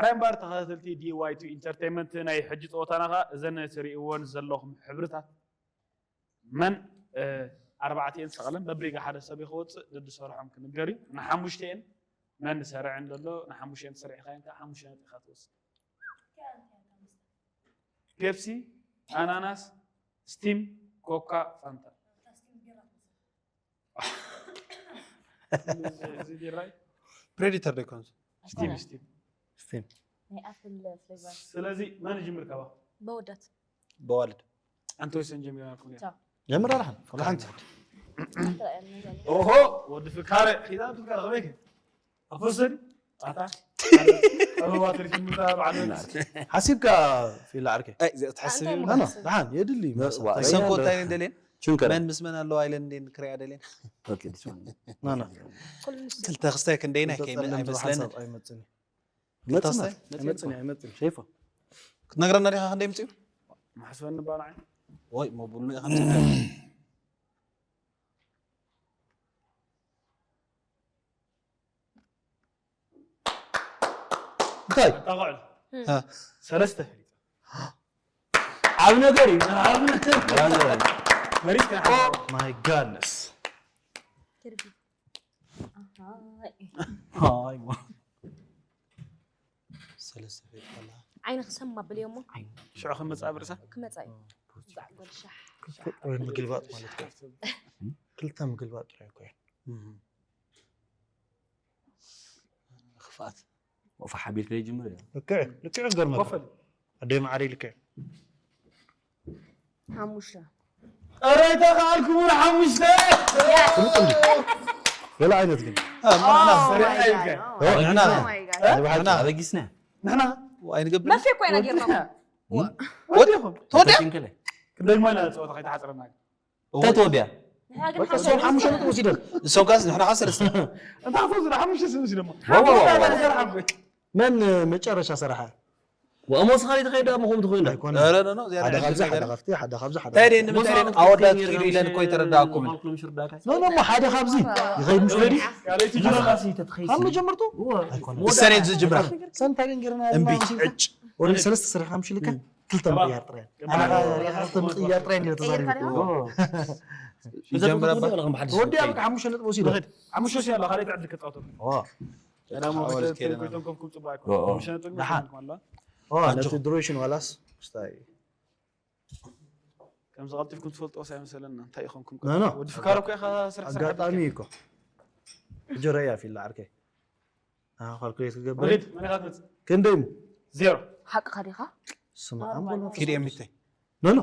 እምበር ተኸታተልቲ D Y two Entertainment፣ ናይ ሕጂ ፀወታና ኸዓ እዘን ትርእይወን ዘለኹም ሕብርታት መን፣ እ፣ ኣርባዕቲኤን ሰቐለን በብሪጋ ሓደ ሰብ እዩ ክወፅእ፣ ደድሰርሖም ክንገር እዩ። ንሓሙሽተኤን መን ዝሰርዐን ዘሎ፣ ንሓሙሽተኤን ተሰሪዕካየን ከዓ ሓሙሽተ ነጥቢ ኢኻ ትወስድ። ፔፕሲ፣ ኣናናስ፣ ስቲም፣ ኮካ፣ ፋንታ። እዚ ቢራ እዩ። ፕሬዲተር ዶ ይኮን? ስቲም፣ ስቲም። ስቲም። ናይ ኣፕል ፍሌቨር ስለዚ መን ይጅምር ካባኹም? በወዳት በዋልድ ኣንተ ወይሰን ጀሚራ ናልኩም እያ። ጀምር ኣልሓን ኩሉ ሓንቲ ኦሆ፣ ወዲ ፍካረ ሒዛ፣ ወዲ ፍካረ ከመይ ከ ኣፈሰኒ ኣታ ኣበባ ትሪፊ ምታ በዓል ሓሲብካ ፊላ ዓርከይ ኣይ እዚኣ ትሓስብ እዩ ኣና ደሓን የድሊ ዋ- ሰንኮ እንታይ ደልየን ችንከረ መን ምስ መን ኣለዋ ኢለን እንዴን ክሪያ ደልየን ናና ክልተ ክስታይ ክንደይና ከይመን ኣይመስለንን ኣይመፅን ክልተ መፅና ክስታይ ኣይመፅን ሸይፎ ክትነግረና ዲኻ ክንደይ ምፅኡ ማሕስበኒ ባና ወይ መቡሉ ኢኻ እንታይ ኣጣቕዕሉ እ። ሰለስተ ዓብ ነገር እዩ መሪስካ my goodness ክርቢ ሃይ ሰለስተ ፌት ከላ ዓይኒ ክሰማ ብልዮ እሞ ሽዑ ክመፅእ ኣብ ርእሳ ክመፃ እዩ ዛዕ ጎልሻሕ ወይ ምግልባጥ ማለት እዩ ክልተ ምግልባጥ ጥራይ እኮ እዩ ክፍኣት ወፋ ሓቢር ከይጅምር እዩ ልክዕ ልክዕ ገርመ ኮፈል ኣደይ መዓሪ ልክዕ ሓሙሽተ ኧረ ተኸኣልኩሙን ሓሙሽተ ገለ ዓይነት ግን ንሕና ንሕና ንሕና ኣበጊስና ንሕና ኣይንገብር መፍትሒ ኮይና ጌርና ወዲኹም ተወዲያ ሽንከለ ክንደግማ ኢና ፀወታ ከይተሓፅረና ተተወዲያ እሶም ካስ ንሕና ሓሙሽተ ነጥቢ ወሲደን እሶም ካስ ንሕና ከዓ ሰለስተ እንታይ ፈዙ ሓሙሽተ ስምሲ ደሞ መን መጨረሻ ሰራሓ ወእሞስ ካሊእ ተኸይዳ ምኹም ትኾይኑ ኣይኮነ ኧረ ኖ ኖ ሓደ ካብዚ ሓደ ዚያዳ ካብቲ ሓደ ካብዚ ሓደ እንታይ ደን ንምንታይ ደን ኣወዳት ኪዱ ኢለን እኮ ይተረዳእኩምን ኖ ኖ እሞ ሓደ ካብዚ ይኸይድ ምስ ደልዩ ካልኣይቲ ጅምራ ካብ መጀመርቱ ኣይኮነ እሰኔት ዝጅምራ ሰንታ ግን ጌርና እምቢ ዕጭ ወደ ሰለስተ ስራሕ ሓምሽልካ ክልተ ምቅያር ጥራይ ኣነ ሪኣ ክልተ ምቅያር ጥራይ እንዲረ ተዛሪቡ ይጀምር ኣባ ወዲ ኣብ ሓሙሽተ ነጥቢ ወሲዱ ሓሙሽተ ሲ ኣሎ ካልኣይቲ ዕድል ክፃወተሉ ተሓወለት ከይደና ኮይቶም ከፍኩም ፅቡቅ ኣይኮን ኦ፣ ኦ። ምሸነጥን ደሓን። ኮይንኩም ኣላ ነቲ ድሮሽን ዋላስ ስታይ ከምዚ ቀልጢፍኩም ትፈልጥዎ ሳይ መሰለና እንታይ ኢኹምኩም ኖ፣ ኖ። ወዲ ፍካረ እኮ ኢኻ ስራሕ ስራሕ ኣጋጣሚ እኮ ሕጂ ረያ ፊላ ዓርከይ ካልኩሌት ክገብር ሪድ መን ኢኻ ትመፅእ ክንደይ ሙ ዜሮ ሓቅኻ ዲኻ ስማ ኪድ ኤምኒተይ ኖ ኖ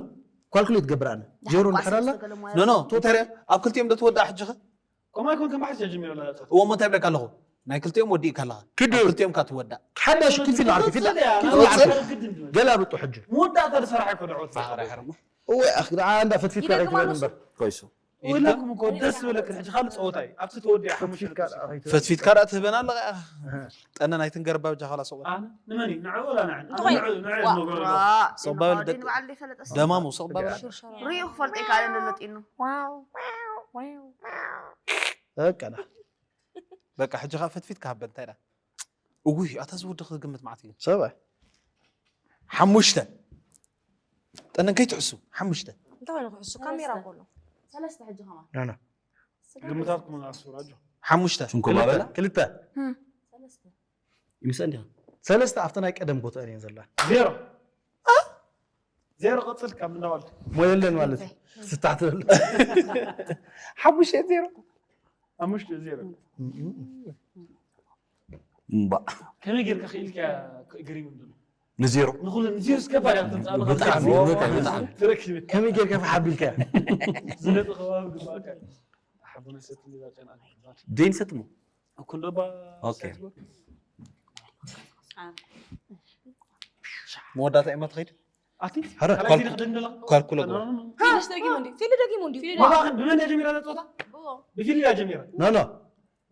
ካልኩሌት ገብር ኣነ ዜሮ እንድሕር ኣላ ኖ ኖ ተወተረ ኣብ ክልቲኦም ዶ ትወዳእ ሕጂ ኸ ከምኡ ኣይኮን ከም ሓሽ ጀሚሩ ኣለና እዎ እሞ እንታይ ብለካ ኣለኹ ናይ ክልቲኦም ወዲእካ ኣለኻ ክዱ ኣብ ክልቲኦም ካ ትወዳእ ሓዳሽ ክልፊ ላዕርኪ ፊላ ክልፊ ላዕርኪ ገላብጡ ሕጂ መወዳእታ ዝሰራሕ ኣይኮ ደዕወት እወ ኣኽ ደኣ እንዳ ፈትፊትካ ይደግም ከይትበል ኣሎ እምበር ኮይሱ ወላኩም እኮ ደስ ዝብለክ ሕጂ ካልእ ፀወታ እዩ ኣብቲ ተወዲኣ ሓሙሽተ ፈትፊትካ ነጥቢ ደኣ ከይትበል ፈትፊትካ ደኣ ትህበና ኣለኻ ጠነ ናይትን ገርባ ብጃኻ ላሰቑ ኣነ ንመን እዩ ንዕኡ ወላ ንዕን ኣነ እንታይ? ንዕኡ ንዕኡ ዋ- ዝነገሮ ዋ- ሶባል ኖ፣ ደቂ- በዓል ዘይፈለጠ ሰብ። ደማሙ ሰቕ ባበላ ሪኡ ክፈልጦ ይከኣል ኣሎ ጢኑ በቃ ደኣ በቃ ሕጂ ኸዓ ፈትፊት ክሃበ እንታይ ዳ እውይ ኣታ ዝወዲ ክግምት ማዕት እዩ ሰብኣይ ሓሙሽተ ጠነን ከይትሕሱ ሓሙሽተ እንታይ ኮይኑ ክሕሱ ካሜራ እኮ ኣሎ ሰለስተ ሕጂ ከማን ናና ግምታትኩም ኣስፍሩ ኣጆ ሓሙሽተ ሽንኮ ባበላ ክልተ ሰለስተ ይምሰ እንዲኻ ሰለስተ ኣብቲ ናይ ቀደም ቦታአን እየን ዘለዋ ዜሮ ዜሮ ቀፅል ካብ ምናዋል ሞ የለን ማለት እዩ ስታሕት ዘሎ ሓሙሽተ ዜሮ ሓሙሽተ ዜሮ እምባ ከመይ ጌርካ ክኢልካ ግሪም እንድሎ ንዜሮ ንኩሉ ንዜሮ ስከባድ እያ ትምፃእ ብጣዕሚ ብጣዕሚ ብጣዕሚ ትረክብ ከመይ ጌርካ ፈሓቢልካ ዝነጥ ከባቢ ግባእካ ሓቦነ ሰት ሊዛ ጨና ደይን ሰትሞ ኩንዶባ ኦኬ። መወዳእታ እማ ትኸይድ ኣቲ ሐረ፣ ካልኣይቲ ንክድንደላ ኳልኩለ ግባ ፊልድ ደጊሙ እንዲ ፊልድ ደጊሙ እንዲ ብመን ጀሚራ ዘፅወታ ብፊልድ እያ ጀሚራ ኖ ኖ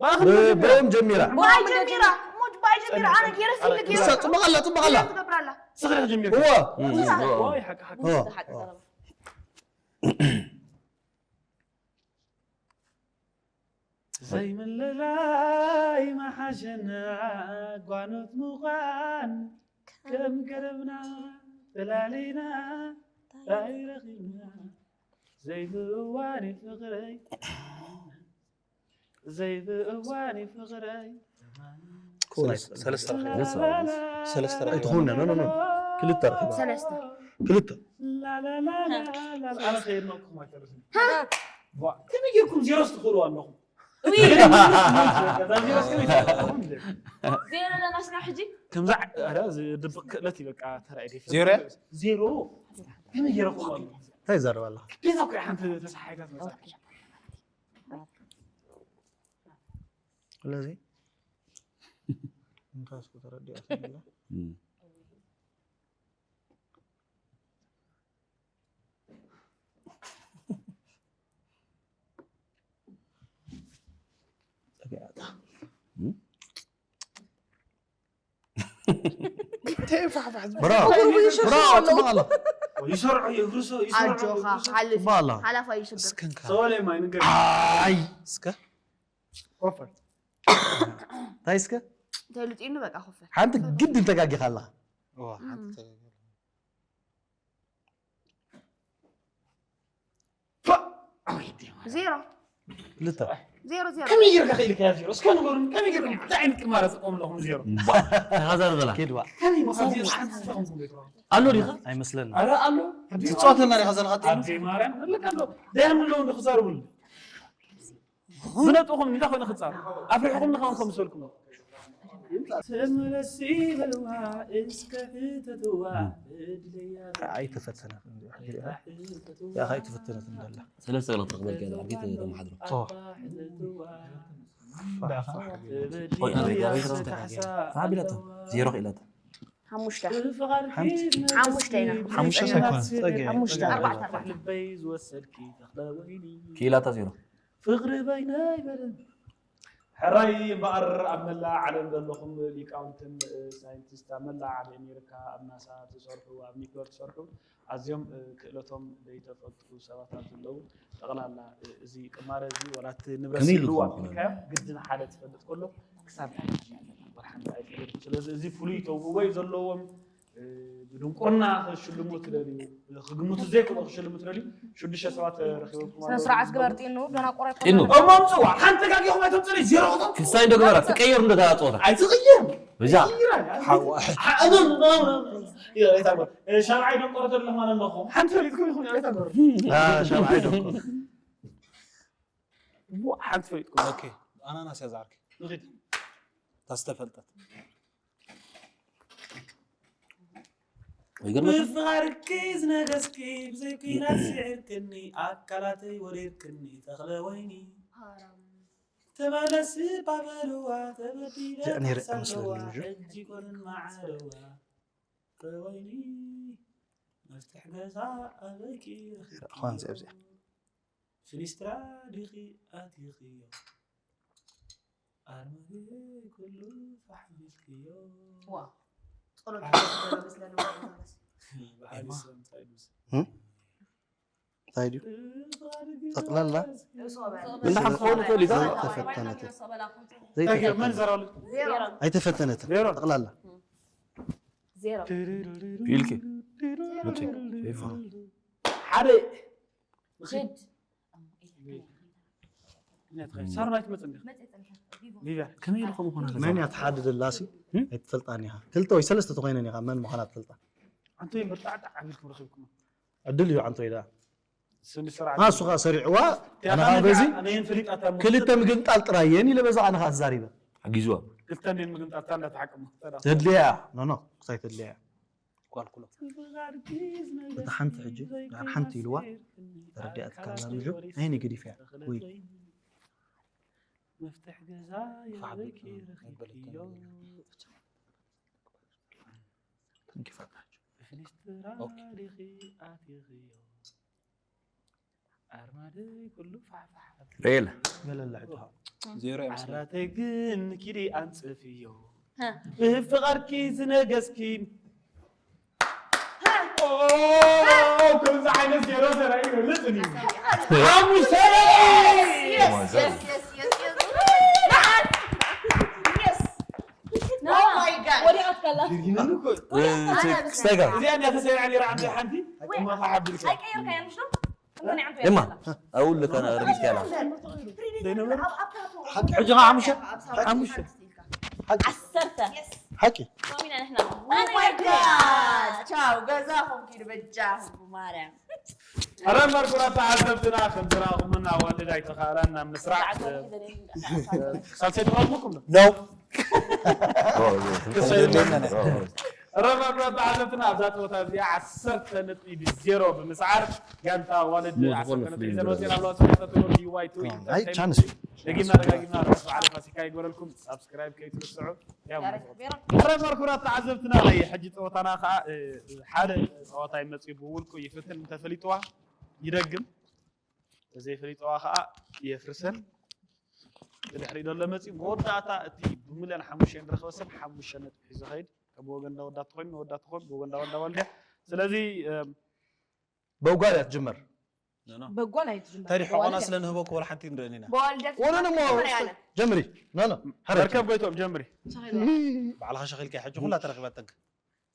ብኣኽ ብኦም ጀሚራ ባይ ጀሚራ ሞድ ባይ ጀሚራ ኣነ ጌረ ፊልድ ጌረ እሳ ፅቡቅ ኣላ ፅቡቅ ኣላ ትገብራላ ስኽሪ ጀሚራ እዋ ዋይ ሓቂ ሓቂ እዋ ሓቂ ቀረባ ዘይምልላይ መሓሸና ጓኖት ምዃን ከም ገረብና ተላሊና ታይ ረኺብና ዘይብእዋን ፍቕረይ ዘይብእዋን ፍቕረይ ሰለስተ ሰለስተ ኣይትኾንና ኖ ኖ ኖ ክልተ ረኺባ ሰለስተ ክልተ ኣነ ከየድነቕኩም ኣይተርፍን ከመይ ጌርኩም ዜሮ ስትኽእሉ ኣለኹም ዜሮ ለናስና ሕጂ ከምዛ ድብቅ ክእለት እዩ በቃ ተራእየ ዜሮ ዜሮ ከመይ ጌረኩም ኣለኹም እንታይ ይዛረብ ኣለኻ ግዴታ እኮ ሓንቲ ተሰሓሒታት መፅኣ ስለዚ እንካስኩ ተረዲኣ ይሰርዑ የፍርሶ ኣጆኻ ሓልፍ ሓላፋ ይሽግር ሰበለ ማይ ንገር ኣይ እስከ ኮፈር እንታይ እስከ ተልጢኑ በቃ ኮፈር ሓንቲ ግድን ተጋጊኻ ኣለኻ ዜሮ ክልተ ዜሮ ዜሮ ከመይ ጌርካ ክኢልካ ያ ዜሮ እስከ ንገሩን ከመይ ጌርኩም እንታይ ዓይነት ቅማረ ተቆምለኹም ዜሮ ሀዛ ዝበላ ኬድዋ ከመይ መኻብ ዜሮ ሓንቲ ዝፈኹም ትብሎ ኣሎ ዲኻ ኣይመስለና ኣረ ኣሎ ትፃወተልና ዲኻ ዘለካ ኣዴ ማርያም ኣለካ ኣሎ ደያም ኣለዉ እንዶ ክዛርቡሉ ዝነጥኹም እንታይ ኮይኑ ክፃር ኣፍሪሕኹም ንኸውን ከም ዝሰልኩም ተመለሲ በልዋ እስከ ሕተትዋ እድለያ ኣይተፈተነት ያኻ ኣይተፈተነት እንዳላ ሰለስተ ገለ ክትረኽበልካ እያ ኣርጊት ተመሓድሮ ዜሮ ክኢላታ ሓሙሽተ ሓሙሽተ ኢና ሓሙሽተ ኣርባዕተ ልበይ ዝወሰድኪ ተኽለ ወይኒ ክኢላታ ዜሮ ፍቕሪ በይነይ በለን ሕራይ እምበኣር ኣብ መላእ ዓለም ዘለኹም ሊቃውንትን ሳይንቲስት ኣብ መላእ ዓዲ ኣሜሪካ ኣብ ናሳ ትሰርሑ ኣብ ኒክለር ትሰርሑ ኣዝዮም ክእለቶም ዘይተፈልጡ ሰባት ኣብ ዘለዉ ጠቕላላ እዚ ቅማረ እዚ ወላ እቲ ንብረት ስልዋ ኣፍሪካዮ ግድን ሓደ ትፈልጥ ከሎ ክሳብ ወርሓንቲ ኣይትፈልጡ ስለዚ እዚ ፍሉይ ተውህቦ እዩ ዘለዎም ብድንቁርና ክሽልሙ ትደልዩ ክግምቱ ዘይክእሉ ክሽልሙ ትደልዩ ሽዱሽተ ሰባት ረኪበኩም ስነ ስርዓት ግበር ጢኑ ደናቆረ ጢኑ እሞ ምፅዋ ሓንቲ ጋጊኹም ኣይተምፅእኒ ዜሮ ቁፅር ክሳይ ዶ ግበራ ትቀየር እንዶ ተፃወታ ኣይትቕየር በዛ ሻብዓይ ደንቆሮ ተለኹም ኣለኹም ሓንቲ ፈሊጥኩም ይኹም ይታ ገሩ ሻብዓይ ደንቆሮ ሓንቲ ፈሊጥኩም ኣናናስ ያዛርኪ ንኺድ ታስተፈልጠት ይገርመካ ብፍቓድኪ ዝነገስኪ ብዘይ ኲናት ስዒርክኒ ኣካላተይ ወሪርክኒ ተኽለ ወይኒ ተመለሲ ባበልዋ ተበዲለ ጀእኔር ተሳለዋ መስለኒ ልጁ። ሕጂ ኮንን ማዓረዋ ተወይኒ መፍትሕ ገዛ ኣበይኪ ኳን ዘብዚያ ፊሊስትራ ዲኺ ኣቲኽዮ ኣርማጌ ኩሉ ፋሕቢልክዮ ዋ ጸሎት ስለልዋ ብሓዲስ ሰምታይ ምስ እንታይ ድዩ ጠቕላላ እንዳ ሓንቲ ክኸውን ይኽእል እዩ ተፈተነትን መን ዘራሉ ኣይተፈተነትን ዜሮ። ጠቕላላ ዜሮ ኢልኪ ሓደ ግድ ሳሮን ኣይትመፅን ዲኻ ሊብያ ከመይ ኢሉ ከምኡ ኮነ መን እያ ትሓድድ ኣላሲ ኣይትፈልጣን ኢኻ ክልተ ወይ ሰለስተ ተኮይነን ኢኻ መን ምዃና ትፈልጣ ኣንቶይ መጣዕጣዕ ኣቢልኩም ረኺብኩም ዕድል እዩ ዓንቶይ ደኣ ስኒ ስራሕ ኣሱ ኸዓ ሰሪዕዋ ኣነ ኸዓ በዚ ነየን ፈሊጣታ እሞ ክልተ ምግምጣል ጥራይ የን ኢለ በዛ ኣነ ኸዓ ተዛሪበ ሓጊዝዋ ክልተ እንዴን ምግምጣልታ እንዳተሓቀሙ ተድልያ ኖ ኖ ክሳይ ተድልያ ጓልኩሎ እታ ሓንቲ ሕጂ ድሓር ሓንቲ ኢልዋ ተረዲኣትካ ኣላ ልጁ ናይ ንግዲፍ እያ ወይ መፍትሕ ገዛ የበይኪ ረኺብክዮ ተንኪፋታችሁ ብፍሊስትራ ዲኺ ኣቲኽዮ ኣርማደይ ኩሉ ፋሕፋሕ ሬል ገለላ ዕድኻ ዜሮ ዓራተይ ግን ኪዲ ኣንጽፍዮ ብፍቓድኪ ዝነገስኪን ከምዚ ዓይነት ዜሮ ተራእዩ ይፈልጥ እዩ ሓሙሽተ ክስታይ ጋር እዚኣ እንዲያ ተሰሪዓ ነይራ ዓንዲ ሓንቲ። እማ ኸዓ ሓቢልካ። ኣይቀየርካያን ምሽ ነው? እንትን ይዓንቶ እማ ያላ። ኣውል ከነ ርቢት ያላ። ሕጂ ኸዓ ሓሙሽተ? ሓሙሽተ። ዓሰርተ። ሓቂ። ሶሚና ንሕና። Oh my God! ቻው፣ ገዛኹም ኪዱ በጃኹም ብማርያም። ኣረ መርኩራ ተዓዘብትና፣ ከም ዝረኣኹምና ኣዋልድ ኣይተኻእላን ናብ ምስራዕ። ሳልሳይ ተፋልሙኩም ነው? ነው። ኣረ መርኩራ ተዓዘብትና፣ ኣብዛ ፀወታ እዚኣ ዓሰርተ ነጥቢ ብዜሮ ብምስዓር ጋንታ ኣዋልድ ዓሰርተ ነጥቢ ሒዘን ወፂኤን ኣለዋ። ስፖንሰር ትብሉ ዲ ዋይ ቱ ኢንተርቴይንመንት። ኣይ፣ ቻንስ እዩ። ደጊምና ደጋጊምና ርሑስ በዓል ፋሲካ ይግበረልኩም። ሳብስክራይብ ከይትርስዑ። ያው ኣረ መርኩራ ተዓዘብትና፣ ናይ ሕጂ ፀወታና ከዓ፣ እ፣ ሓደ ፀዋታይ መፂኡ ብውልቁ ይፍትን፣ እንተፈሊጥዋ ይደግም፣ እንተዘይፈሊጥዋ ከዓ የፍርሰን። ብድሕሪኡ ዘሎ መፂኡ መወዳእታ እቲ ብሚልዮን ሓሙሽተ ንረኽበ ሰብ ሓሙሽተ ነጥቢ ሒዙ ኸይድ። ካብ ወገን እንዳወዳት ትኾይኑ፣ ወዳት ትኾን፣ ብወገን እንዳወዳ ዋልድያ። ስለዚ፣ እም፣ በጓል እያ ትጅመር። በጓል ኣይትጅመር። እንታይ ድዩ፣ ሕቆና ስለ ንህበኩ ወላ ሓንቲ ንርእን ኢና። በዋልደት ወነን እሞ ጀምሪ ኣለ። ጀምሪ። ኖ፣ ኖ። ሓረግ መርከብ ጀምሪ። ጎይቶም ጀምሪ። ባዕልኻ ሸኺልካ ሕጂ ኩላ ተረኺባተንካ።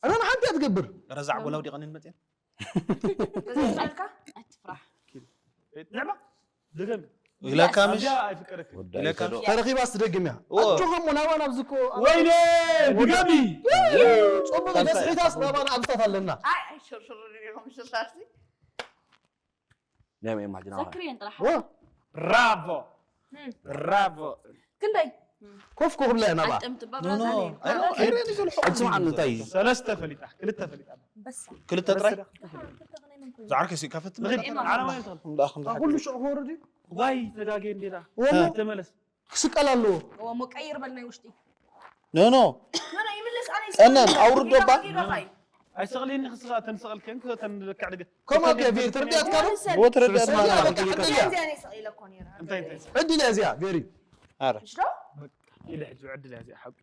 ኣነ ንሓንቲ እያ ትገብር። ረዛዕ ጎላው ዲቐኒን መፅየን። ተዘይበልካ? ኣይትፍራሕ። ንዕማ፣ ድገም። ኢለካ ምሽ? ኣብዚኣ ኣይፍቀደክን። ወዳ ኢለካ ይፈዶ። ምሽ? ተረኺባስ ትደግም እያ። ኦ። ኣጆኻ እሞ ናባና ኣብዚ እኮ ወይኔ፣ ድገሚ። ጽቡቕ ሳልሳይ። ገስሒታስ ናባና ኣብዝታት ኣለና። ኣይ፣ ኣይ፣ ሽርሽር ኢኹም ሽርሻርሲ። ናይ መን ማሕጅና? ዘክርየን ጥራሕ። ኦ። ብራቮ። ህም። ብራቮ። ክንደይ? ኮፍ ኮፍ ብላ ናባ። ኣጥምት ኖ፣ ኖ። በብራዛ ነይ። ኣይ፣ ኣይረኒ ዘሎ ሕቁ። ኣትስምዓኒ እንታይ እዩ? ሰለስተ ፈሊጣ፣ ክልተ ፈሊጣ። በሳ። ክልተ ጥራይ? ደሓን ክልተ ከነይ መን ኮይኑ? ዝዓርከ ሲ፣ ካፈት ንኺድ፣ መጣ። ዓለማ ይትኽል። እንዳኹም ኣኹሉ ዝሓግዝ። ሽዑ ክወርድ እዩ? ዋይ፣ ተጋጌ እንዴዳ። ወሞ። ተመለስ። ክስቀል ኣለዎ። እዎ፣ እሞ ቀይር በል ናይ ውሽጢ። ኖ፣ ኖ። ኖ፣ ኖ፣ ይምለስ፣ ኣነ ቀነን፣ ይስቀል። ኣውርዶ ባ። ይረፋይ። ኣይሰቕልኒ፣ ክስኻ ተንሰቐል ከን፣ ከተን ልክዕ ድገ-፣ ከምኡ ኣብ ጌር ተረዲኣትካ ዶ? ስማ፣ እዚኣ በቃ ዕድል እያ። እዚኣ እኔ ሰቒለ እኮ ነይረ። እንታይ፣ እንታይ? ዕድል እያ እዚኣ፣ ቬሪ። ኣረ። እሺ ዶ? በቃ፣ ኢለ ሕጂ ዕድል እያ እዚኣ፣ ሓቂ።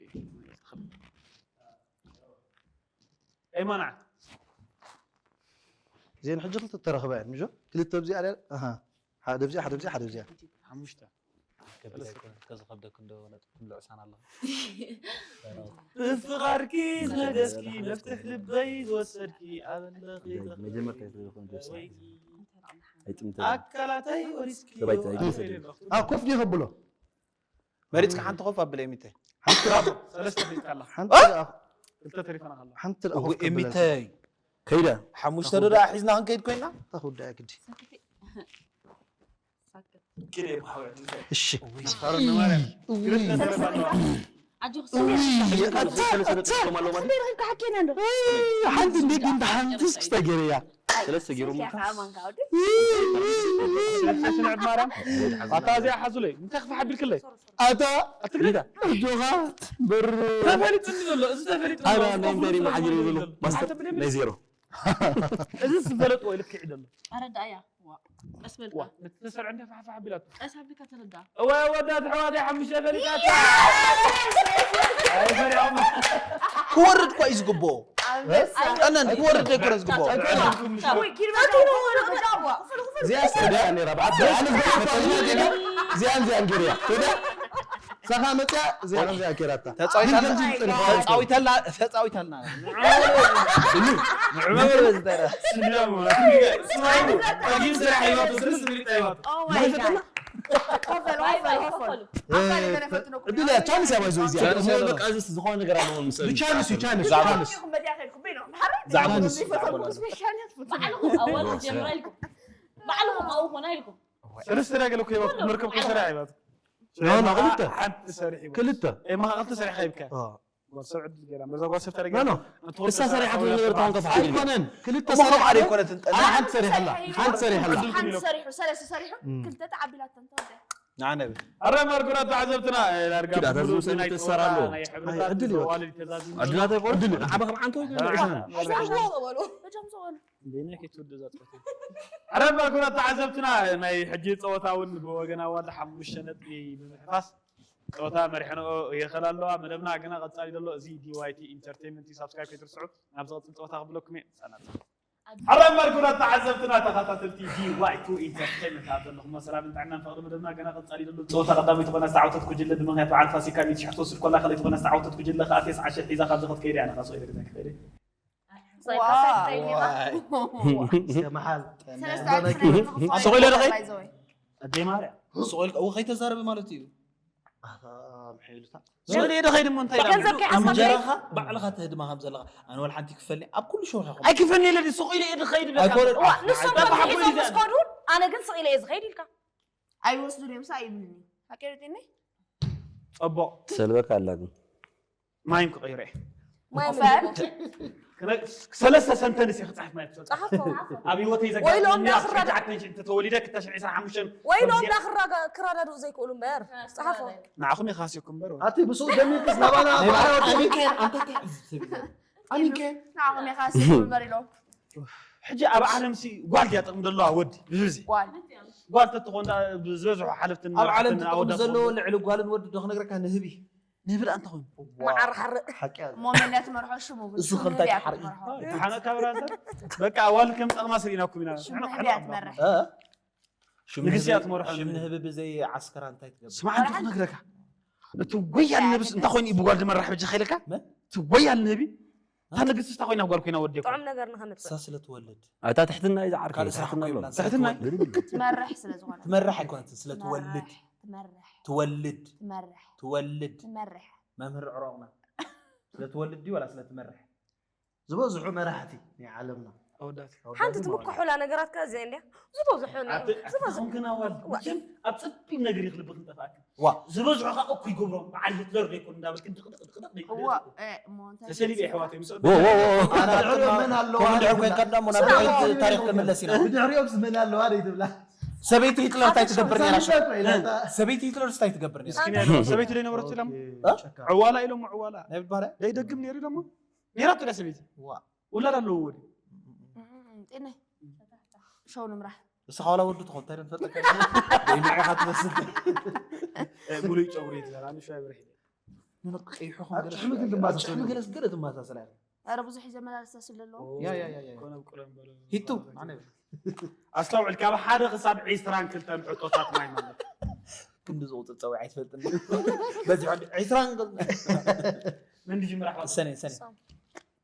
ኣይማናዕ። እዚአን ሕጂ ክልተ ተረኽባ እየን፣ ምጆ? ክልተ ኣብዚኣ ኣለ፣ ኣሃ። ሓደ ኣብዚኣ፣ ሓደ ኣብዚኣ፣ ሓደ ኣብዚኣ። ሓሙሽተ። ከቢድ ኣይኮነን፣ ከዚ ከብደክ እንዶ ነጥብኩም ልዕሳን ኣለኹ። ብፍቓርኪ ዝነገስኪ፣ መፍትሕ ልበይ ዝወሰድኪ፣ ኣበለኺ መጀመርታ ይትረኽቦ እንጂ ወይኪ። ኣይጥምተ። ኣካላተይ ወሪስኪ። ሰባይ ትረኽቢ። ኣ፣ ኮፍ ዲየ ከብሎ? መሪጽካ ሓንቲ ኮፍ ኣብለ፣ ኤሚተይ። ሓንቲ ራቦ፣ ሰለስተ ሒዝካ ኣላ። ሓንቲ ኣ? ደኣ፣ ክልተ ተሪፈና ከላ። ሓንቲ ደኣ ኮፍ እው፣ ከብለልካ። ኤሚተይ። ከይዳ። ሓሙሽተ ዶ ደኣ ሒዝና ክንከይድ ኮይና? እታ ክውዳእ ግዲ። ሳክት። ሳክት። እሺ። እውይ። ኣጆኹ። እውይ። ሰለስተ ነጥቢ ኣለዎ ማለት። ሓንቲ እንዴ ግን ሓንቲ እስክስታ ገይረያ። ሰለስተ ገይሮም። ሰለስተ ስንዕድ ማርያም። ኣታ እዚኣ ሓዙለይ፣ እንታይ ክፍሓ ቢልክለይ? ኣታ ኣትግሪዳ። ኣጆኻ በር። ተፈሊጡ ዘሎ፣ እዚ ተፈሊጡ ኣሎ። ኣና ናይ እንታይ መሓጅር ዘሎ? ማስተር ናይ ዜሮ። እዚ ዝፈለጥዎ ልክዕ እዩ ዘሎ። ኣረዳእያ። ዋ፣ ቀስ በልካ። ዋ፣ ነቲ ተሰርዐ እንታይ ፋሕፋሕ ኣቢላቶ? ቀስ ኣቢልካ ተረዳእ። እዋይ፣ ኣወዳት ኣሕዋተይ ሓሙሽተ ፈሊጣታ። ኣይፈሪዖም። ክወርድ እኳ እዩ ዝግብኦ። ኣንበሳ። ቀነን፣ ክወርድ ኣይኮነ ዝግብኦ። ኣይኮነ። ውይ፣ ኪድ በል፣ ክፈሉ፣ ክፈሉ፣ ክፈሉ። እዚኣ ስዕዳ እያ ነይራ፣ ብዓቢ ኣነ ዝገርመካ እዚኣን እዚኣን ገይረያ። ከይዳ፣ ሳኻ መፅያ፣ እዚኣ ከምዚኣ ገይራታ። ተፃዊታልና። ግን ከምዚ ዝፅንሕ ኣይኮነ። ተፃዊታልና፣ ተፃዊታልና። ንዑ በል፣ ንዑ በል፣ በል፣ እንታይ ደኣ? ስድራ ማለት እንዲህ ስማይሉ፣ ቀጊም ስራሕ ይዋጡ፣ ስልስ ብሪጣ ይዋጡ። Oh my God። ክፈሉ፣ ክፈሉ፣ ክፈሉ። ኣካል ገለ ፈትነኩም። ዕድል እያ፣ ቻንስ እያ፣ ባይዞ እዚኣ። ቻንስ እያ፣ በቃ፣ እዚስ ዝኾነ ነገር ኣለዎ መሰለኝ። ብቻንስ እዩ፣ ቻንስ፣ ዛዕባ ቻንስ። ኢኹም በዚኣ ከይድኩም በይኖም። ብሓራይ ዛዕባ በይኖም። ንስ ዘይፈተንኩም ስፔሻል እያ ትፈትኑ። ባዕልኹም ኣወዳድራ ኢልኩም። ባዕልኹም ኣብኡ ኮና ኢልኩም። ሰለስተ ነገር እኮ ይባቱ፣ መርከብ እኮ ሰሪዓ ይባቱ። ኖ፣ ኖ፣ ክልተ። ሓንቲ ሰሪሕ ይባቱ። ክልተ። ኤማ ክልተ ሰሪሕ ይብካ። ኦ። ጓል ሰብ ዕድል ገይራ፣ በዛ ጓል ሰብ ተረገ። ኖ፣ ኖ። እሳ ሰሪሓት ነገር ታውን ከፍ ሓዲ። ኣይኮነን። ክልተ እሞ ሰሪሕ ከምኣ ኣይኮነትን ጠላ። ኣይ፣ ሓንቲ ሰሪሕ ኣላ። ሓንቲ ሰሪሕ ኣላ። ሓንቲ ሰሪሑ፣ ሰለስተ ሰሪሑ፣ እም። ክልተ ተዓቢላተን ተወደ። ንዓነ ብል። ኣረ ማርኩራ ተዓዘብትና፣ ዳርጋ ኪዳ ብሙሉእ ተዝምሰል ናይ ተሰራ ጸወታ ኣሎ። ናይ ሕብረታት ኣይ፣ ዕድል ይወት። ዘዋልድ ተዛዚሙ። ዕድላት ኣይኮነን። ዕድል። ንዓባ ከም ዓንቶ ይኮን ኣይ፣ ዕሻ። ኣይ፣ ኣይ፣ ኣይ፣ በሉ። በጃም ዘዋሉ። እንዴ፣ ናይ ከይትወዱ እዛ ጸወታ። ኣረ ማርኩራ ተዓዘብትና፣ ናይ ሕጂ ጸወታ እውን ብወገን ኣዋልድ ሓሙሽተ ነጥቢ ብምሕፋስ ጸወታ መሪሐንኦ ይኸላ ኣለዋ። መደብና ግና ቀጻሊ ዘሎ፣ እዚ ዲ ዋይ ቲ ኢንተርቴይንመንት እዩ። ሳብስክራይብ ከይትርስዑ። ናብ ዝቐጽል ጸወታ ክብለኩም እየ። ጸናጽ። ሕራይ ማርኩና ተዓዘብትና ተኸታተልቲ ዲ ዋይ ቱ ኢንተርቴይንመንት ኣብ ዘለኹም ሰላምን ጥዕናን ፍቕሪ መደብና ገና ቀጻሊ ዘሎ። ጸወታ ቀዳመይቲ ኮይና ዝተዓወተት ጉጅለ ብምኽንያት በዓል ፋሲካ ሚእቲ ሽሕ ትወስድ ኮላ፣ ካልኣይቲ ኮይና ዝተዓወተት ጉጅለ ከኣ ተስዓ ሽሕ ሒዛ ካብዚ ክትከይድ እያ። ንኻ ስቕ ኢለ ገዛ ክኸይድ እየ። ዋይ። እስከ መሓል ሰለስተ ጠና- ዓመት ስለ ዝኸፍል ስቕ ኢለ ዶ ኸይድ? by the way። ኣደይ ማርያም ስቕ ኢልካ እው ከይተዛረበ ማለት እዩ። ኣታ ምሕይሉታ ስቕ ኢለ ዶ ኸይድ እሞ እንታይ ኢላ? ገንዘብ ከይሓሰብካ እንጀራኻ ባዕልኻ ተህድማ ከም ዘለኻ ኣነ ዋላ ሓንቲ ክፈለኒ ኣብ ኩሉ ሸውርካ ኣይክፈኒ ኢለ ድዩ ስቕ ኢለ እየ ድኸይድ ኢለካ። ኣይኮነን። ዋ፣ ንሶም ጠባሕ ሒዞም ሒዛ ምስ ከዱ ኣነ ግን ስቕ ኢለ እየ ዝኸይድ ኢልካ። ኣይወስዱን እዮም ሳይ ይብልኒ። ኣኬርዲኒ ጽቡቕ ሰልበካ ኣላ ግን ማይም ክቕይሮ እየ። ማይ ኦፈር። ክነ- ሰለስተ ሰንተንስ እየ ክፅሕፍ ማለት ይፈልጥ። ጸሓፎ። ኣብ ህይወተይ ወይሎም ዘጋጥመኒ ኣብ እንዳኽራዳ- ሽዱሽተ ዓሰርተ ሽዱሽተ ተወሊደ ክልተ ሽሕን ዕስራን ሓሙሽተን ወይሎም ከምዚ- እንዳኽራዳድኡ ዘይክእሉ እምበር ጸሓፎ። ንዓኹም የኻስየኩም እምበር ኣቲ ብስኡ ጀሚርክስ ናባና ኣሚንከን ኣንታ እንታይ እዩ ዝብል ዘሎ? ኣሚንከን ንዓኹም ኢኻ ስምበር ኢሎም። ሕጂ ኣብ ዓለም ሲ ጓል ድያ ጥቕሚ ዘለዋ ወዲ ብዝብዚ ጓል ጓል ተትኾን ደኣ ዝበዝሑ ሓለፍትን ኣብ ዓለም መራሕትን ትጥቕሚ ኣወዳት ዘለዎ ዝኾኑ። ልዕሊ ጓልን ወዲ ዶ ክነግረካ ንህቢ ንህቢ ደኣ እንታይ ኮይኑ መዓርሓርእ ሓቂ ኣለ ሞመንያ ትመርሖ ሽሙ እሱ ከምታይ ትሓርኢ? ሓነካ ብራዘር በቃ ዋል ከም ጠቕማ ስርኢናኩም ኢና ሽሙ ንህብያ ትመርሕ። እ? ሽም ንግስቲ እያ ንህቢ- ትመርሖ። ሽም ንህቢ ብዘይ ዓስከራ እንታይ ትገብር? ስማዕ እንተ ክነግረካ እቲ ወያል ነብስ እንታይ ኮይኑ እዩ ብጓል ዝመራሕ በጃ ከይለካ መን? እቲ ወያል ነቢ እታ ንግስቲ እንታይ ኮይና ጓል ኮይና ወዲ ይኮን ጥዑም ነገር ንኸምፅእ እሳ ስለ ትወልድ ኣታ ትሕትና እዩ ዝዓርክ ካልእ ስራሕ እኮ የብላን። ስለ ትሕትና ትወልድ። ትመርሕ ስለ ዝኾነ ትመርሕ ኣይኮነትን ስለ ትወልድ ትመርሕ ትወልድ ትመርሕ ትወልድ ትመርሕ መምህር ዕሮቕና ስለ ትወልድ ድዩ ዋላ ስለ ትመርሕ? ዝበዝሑ መራሕቲ ናይ ዓለምና ኣወዳት ሓንቲ ትምክሑላ ነገራት ከ እዚኣ እንድያ ዝበዝሑ ኣቲ ኣታኹም ከናዋል መቸም ኣብ ጸቢብ ነገር ይኽልብክ ንጠፋእክ ዋ ዝበዝሑ ከዓ እኩ ይገብሮም በዓል ሂትለር ዘይኮኑ እንዳበልክ ድቕድቕ ድቕድቕ እዋ እ፣ እሞ እንታይ ተሰሊበ የሕዋት እዮም ኣነ ድሕሪኦም መን ኣለዋ ከምኡ እንድሕር ኮይንካ ድማ ናብ ድሕሪት ታሪኽ ክምለስ ኢና ብድሕሪኦም መን ኣለዋ ደይ ትብላ ሰበይቲ ሂትለር እንታይ ትገብር ነራ ሰሚዐ እኮ ኢለ እታ ሰበይቲ ሂትለር እንታይ ትገብር ነራ ምስኪን ያለው ሰበይቲ ላይ ነበረት ኢሎም እ? ዕዋላ ኢሎም ዕዋላ ናይ ብባርያ ደይ ደግም ነይሩ ኢሎም ነይራቱ ዳ ሰበይቲ ዋ ውላድ ኣለዎ ወዲ ጤናይ ሸው ንምራሕ እስኻ ዋላ ወዲ ትኾን እንታይ ንፈጠካ ይንዕኻ ትመስል ሙሉይ ጨጉሪ ይትላል አንድ ሻይ ብርሒ ንነቅ ቀይሑ ኣትሕሚ ግን ትማሳሰል ገለስ ገለ ትማሳሰል ኣለ ኧረ ብዙሕ እዩ ዘመላለስ ስለ ኣለዎ ያ ያ ያ ያ ኮነ ብቁለም በሎ ሂቱ ኣነ ኣስተውዕል ካብ ሓደ ክሳብ ዒስራን ክልተን ሕቶታት ማይ ማለት ክንዲ ዝቁፅር ፀዊዕ ኣይትፈልጥን በዚ ሕዲ ዒስራን መን ድጅምር ኣሕዋት ሰነ ሰነ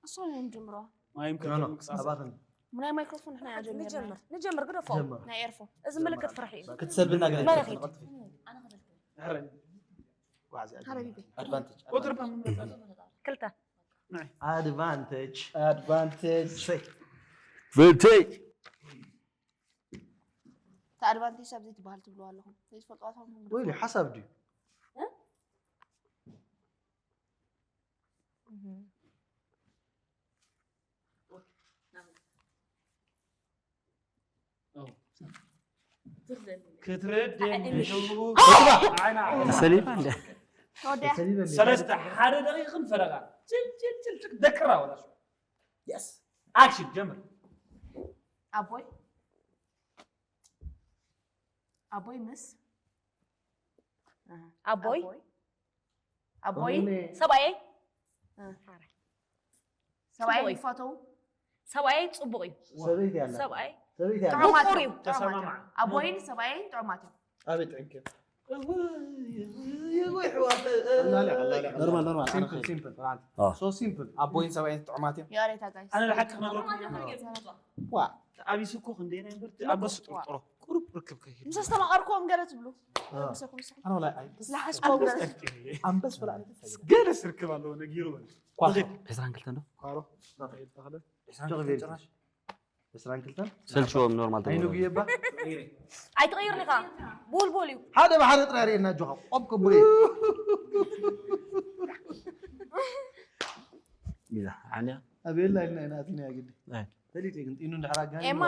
እሶም እዮም ጅምሮ ማይም ኖ፣ ኖ፣ ከሎ ቅሳሰ ኣባኽን ናይ ማይክሮፎን ንሕና ኢና ጀሚርና ንጀምር ንጀምር ግደፎ ጀምር እዚ ምልክት ፍርሒ እዩ ክትሰልብና ገለ መለኺት። ሕረን ጓዕዚ ሀረቢቤ ኣድቫንቴጅ ቁጥር በምንመጣ ክልተ ኣድቫንቴጅ ኣድቫንቴጅ ብልተይ ተኣድቫንቴጅ ኣብዚ ትበሃል ትብልዋ ኣለኹም ዘይትፈልጥዋ ትኸውን ወይ ሓሳብ ድዩ ክትረድ ተሰሊፋ እንደ ተወዲያ ሰለስተ ሓደ ደቂቕን ፈረቓ ጭልጭልጭልጭል ደቅራ ወላ የስ ኣክሽን ጀምር ኣቦይ ኣቦይ ምስ ኣቦይ ኣቦይ ሰብኣየይ ሰብኣይ ጽቡቕ እዩ። ይፈተው ሰብኣየይ ጽቡቕ እዩ። ሰበይቲ ኣላ ሰብኣይ ሰበይቲ ኣላ ጥዑማት ምቁር እዮም እዩ። ጥዑማት እዮም። ተሰማማዕ። ኣቦይን ሰብኣይን ጥዑማት እዮም ኣቤት ጥዕምቲ ኖርማል ኖርማል ሲምፕል ሲምፕል ኦ። ሶ ሲምፕል ኣቦይን ሰብኣይን ጥዑማት እዮም የሬታ ጋይስ ኣነ ንሓቂ ክነግረኩም ዋ ተኣቢሱ እኮ ክንደይ ናይ እምበር ኣንበስ ጥርጥሮ ቁሩብ ርክብ ከይድ ምስ ኣስተማቐርክዎም ገለ ትብሉ አ። ምሰኩም ስኩም ኣነ ወላ ኣይ ዝለሓስክዎም ገለ ኣንበስ ወላ ኣነ ተሳይረ ገለ ስርክብ ኣለዎ ነጊሩ በል ኳ ዕስራን ክልተን ዶ ኳሮ ተኸለ ጭራሽ ዕስራን ክልተን ሰልችዎም ኖርማል ኣይንጉየ ተገብረ ባ ኣይትቕይርን ኢኻ ቡልቡል እዩ። ሓደ ብሓደ ጥራይ ርእየና ኣጆኻ ቆብ ከቡለ ይዛ ዓንያ ኣበየላ ኢልና ኢና ኣቲና ግዲ ኣይ። ፈሊጠ ግን ጢኑ እንድሕር ኣጋኒ ኤማ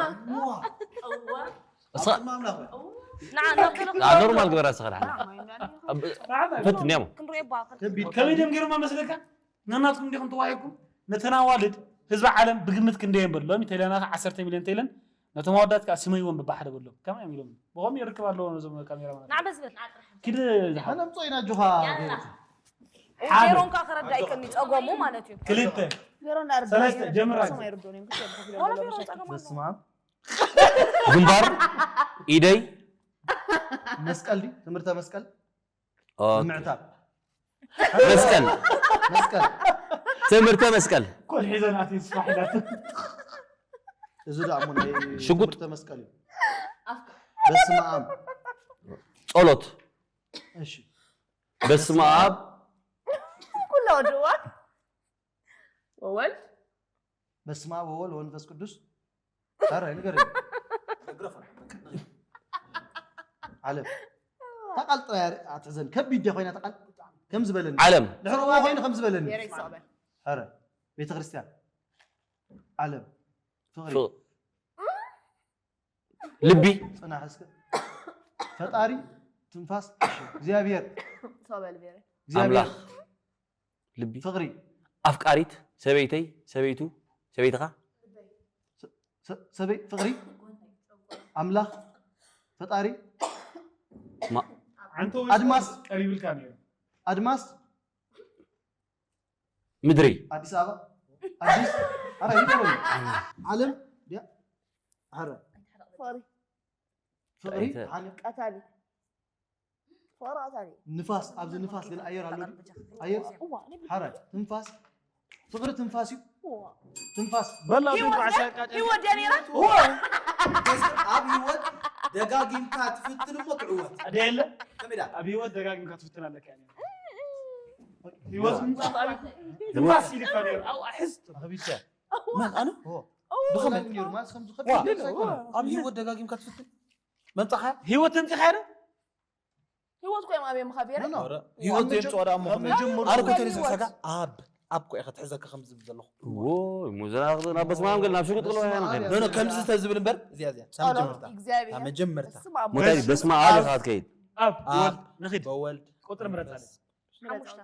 እሳ ንዓ ናብ ገለ ኖርማል ግበራ ስኻ ደሓን ፈትን ያሞ ከቢድ ከመይ ደም ገይሮማ መስለካ ናናትኩም እንዲኹም ተዋሂኩም ነተን ኣዋልድ ህዝቢ ዓለም ብግምት ክንደየን በሎም ተይለና ዓሰርተ ሚልዮን ተይለን ነቶም ኣወዳት ከዓ ስመይዎም ብባሕደ በሎም ከመይ እዮም ኢሎም ብኸም ይርክብ ኣለዎ ነዞም ካሜራ ንዓ በዝበል ክድ ኣነምጾ ኢና ኣጆኻ ሓደ። ዜሮን ከዓ ክረዳ ይከኒ ፀገሙ ማለት እዩ። ክልተ ፌሮ እንዳርዳ ሰለስተ፣ ጀምራ። ሶማ ይርዶን እዮም ክሰብ ከፊሎም ወላ ዘለዉ ፌሮ መሻክል። ጸገም ኣለዎ። በስመ ኣብ ግንባር፣ ኢደይ፣ መስቀል ድዩ? ትምህርተ መስቀል ኦኬ። ምዕታብ መስቀል፣ መስቀል ትምህርተ መስቀል፣ ኮድ ሒዘን ኣትዩ ስፋሕ ኢላት። እዚ ደኣ እሞ ናይ ሽጉጥ። ትምህርተ መስቀል እዩ። በስመ ኣብ ጸሎት፣ እሺ በስመ ኣብ ኩላ ወድዋ ወወልድ በስመ ኣብ ወወልድ ወመንፈስ ቅዱስ ታራይ ንገር ዓለም ተቃልጥና ኣትሕዘን ከቢድ ድያ ኮይና ተቃል ከም ዝበለኒ ዓለም፣ ድሕርዋ ኮይኑ ከም ዝበለኒ ፌሮ ይስዕበል ኧረ ቤተክርስትያን ዓለም ፍቕሪ ፍቕ- ልቢ፣ ጽናሕ እስከ ፈጣሪ ትንፋስ እግዚኣብሔር ሰበል ፌሮ እግዚኣብሔር ኣምላኽ፣ ልቢ፣ ፍቕሪ ኣፍቃሪት፣ ሰበይተይ፣ ሰበይቱ፣ ሰበይትኻ፣ ሰ- ሰበይ ፍቕሪ ኣምላኽ ፈጣሪ ማ- ዓንተው ኣድማስ። ቀሪብልካ ነይሩ። ኣድማስ ምድሪ፣ ኣዲስ ኣበባ ኣዲስ ኣረ ይደረም ዓለም ያ ኣረ ፍቕሪ ፍቕሪ ኣይተ- ሓኒ ቀታሊ ፍቕሪ ቀታሊ ንፋስ ኣብዚ ንፋስ ግን ኣየር ኣሎ ድዩ? ኣየር እዋ ንብል ሓረ ትንፋስ ፍቕሪ ትንፋስ እዩ እዋ ትንፋስ በላ ህይወት ብዓሳ ደ- ህይወት ድያ ነይራ ኣብ ህይወት ደጋጊምካ ትፍትን እሞ ትዕወት ደየለ ከመይ ዳ ኣብ ህይወት ደጋጊምካ ትፍትን ኣለካ እያ ነይራ። ህይወት ምምፃእ ትንፋስ ኢልካ ነይሩ። ኣብኣ ሕዝ ኣኸቢድካ መን ኣነ ኦ ብኸመይ ነይሩ ማለት ከም ዝኸብ ዋ። ሳይኮን ኣብ ህይወት ደጋጊምካ ትፍትን መምፃኻ ህይወት ተምፂኻ ዶ? ህይወት ኮይም ኣብየ ምኻብ የረ ኖ ህይወት መጀ- ዘምፅኦ ደኣ እሞ ካብ ከመይ መጀመሩ ኣርኩ ካብ ከሊሰ ህይወት። ሰጋ ኣብ ኣብ ኮ ኢኸ ትሕዘካ ከም ዝብል ዘለኹ ዎ፣ ሙዘና ናብ በስመ ኣብ ገል ናብ ሽጉጥ ክለዋ ኢና በስመ ኣብ ከይድ። ኖ ኖ ከምዚ ተዝብል እምበር እዚኣ እዚኣ እሳ ጸሎት መጀመርታ እግዚኣብሔር እታ መጀመርታ በስመ ኣብ ሞታይ ወወልድ በስመ ኣብ ኢኻ ትከይድ። ኣብ ኣብ ንኺድ በወልድ ቁፅሪ ምረፃለች። ሓሙሽተ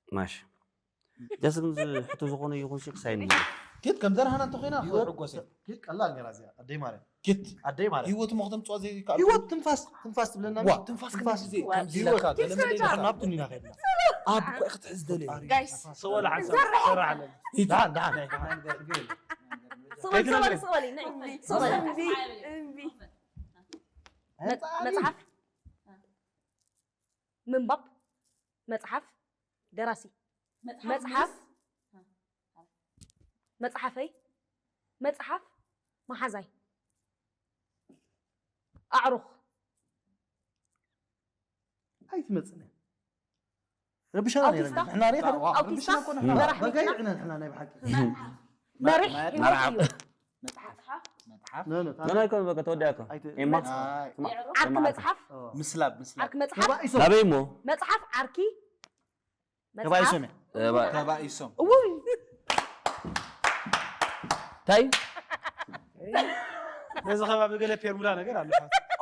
ማሽ ደስ ግን ሕቶ ዝኾነ ይኹን ሲ ክሳይኒ ኪድ ከም ዘርሃና እንተኮይና ህይወት ሕጎስ ኪድ ቀላል ነራ እዚኣ ኣደይ ማርያም ኪድ ኣደይ ማርያም ህይወት ሞ ክተምፅኦ ዘይከኣል ህይወት ትንፋስ ትንፋስ ትብለና ዋ ትንፋስ ክምዚ ከምዚ ኢለካ ገለ መለ ኢለካ ናብቱ ኢና ከድና ኣብ ኮ ኢኸ ትሕዝ ደለ ጋይስ ሰወላ ሓንሳ ዘርሕ። ሰራ ኣለና። ዳን ዳን ስቕ በል ስቕ በል ስቕ በል ንዒ ስቕ በል እምቢ እምቢ መጽሓፍ ምንባብ መጽሓፍ ደራሲ መጽሓፍ መጽሓፈይ መጽሓፍ መሓዛይ ኣዕሩኽ ኣይትመጽእን እያ ረብሻና ነይረን ኣውቲስታ? ንሕና ሪኻ ዶ? ኣውቲስታ? ረብሽና ኮነ መራሕ በጋይ መኪና? ዕነ ንሕና ናይ ብሓቂ መሪሕ ህይወት እዩ ኖ ኖ ኖ ኖ ይኮን በቃ ተወዲኣ እኮ ኣይት- ኤማ ኣይ፣ ስማ- ዓርኪ ስማ- መጽሓፍ ኦ፣ ምስላብ ምስላብ ዓርኪ መጽሓፍ ተባኢሶም ናበይ እሞ መጽሓፍ ዓርኪ ተባኢሶም እያ ተባ- ተባኢሶም ውይ እንታይ ነዚ ከባቢ ገለ ፔርሙዳ ነገር ኣሎ።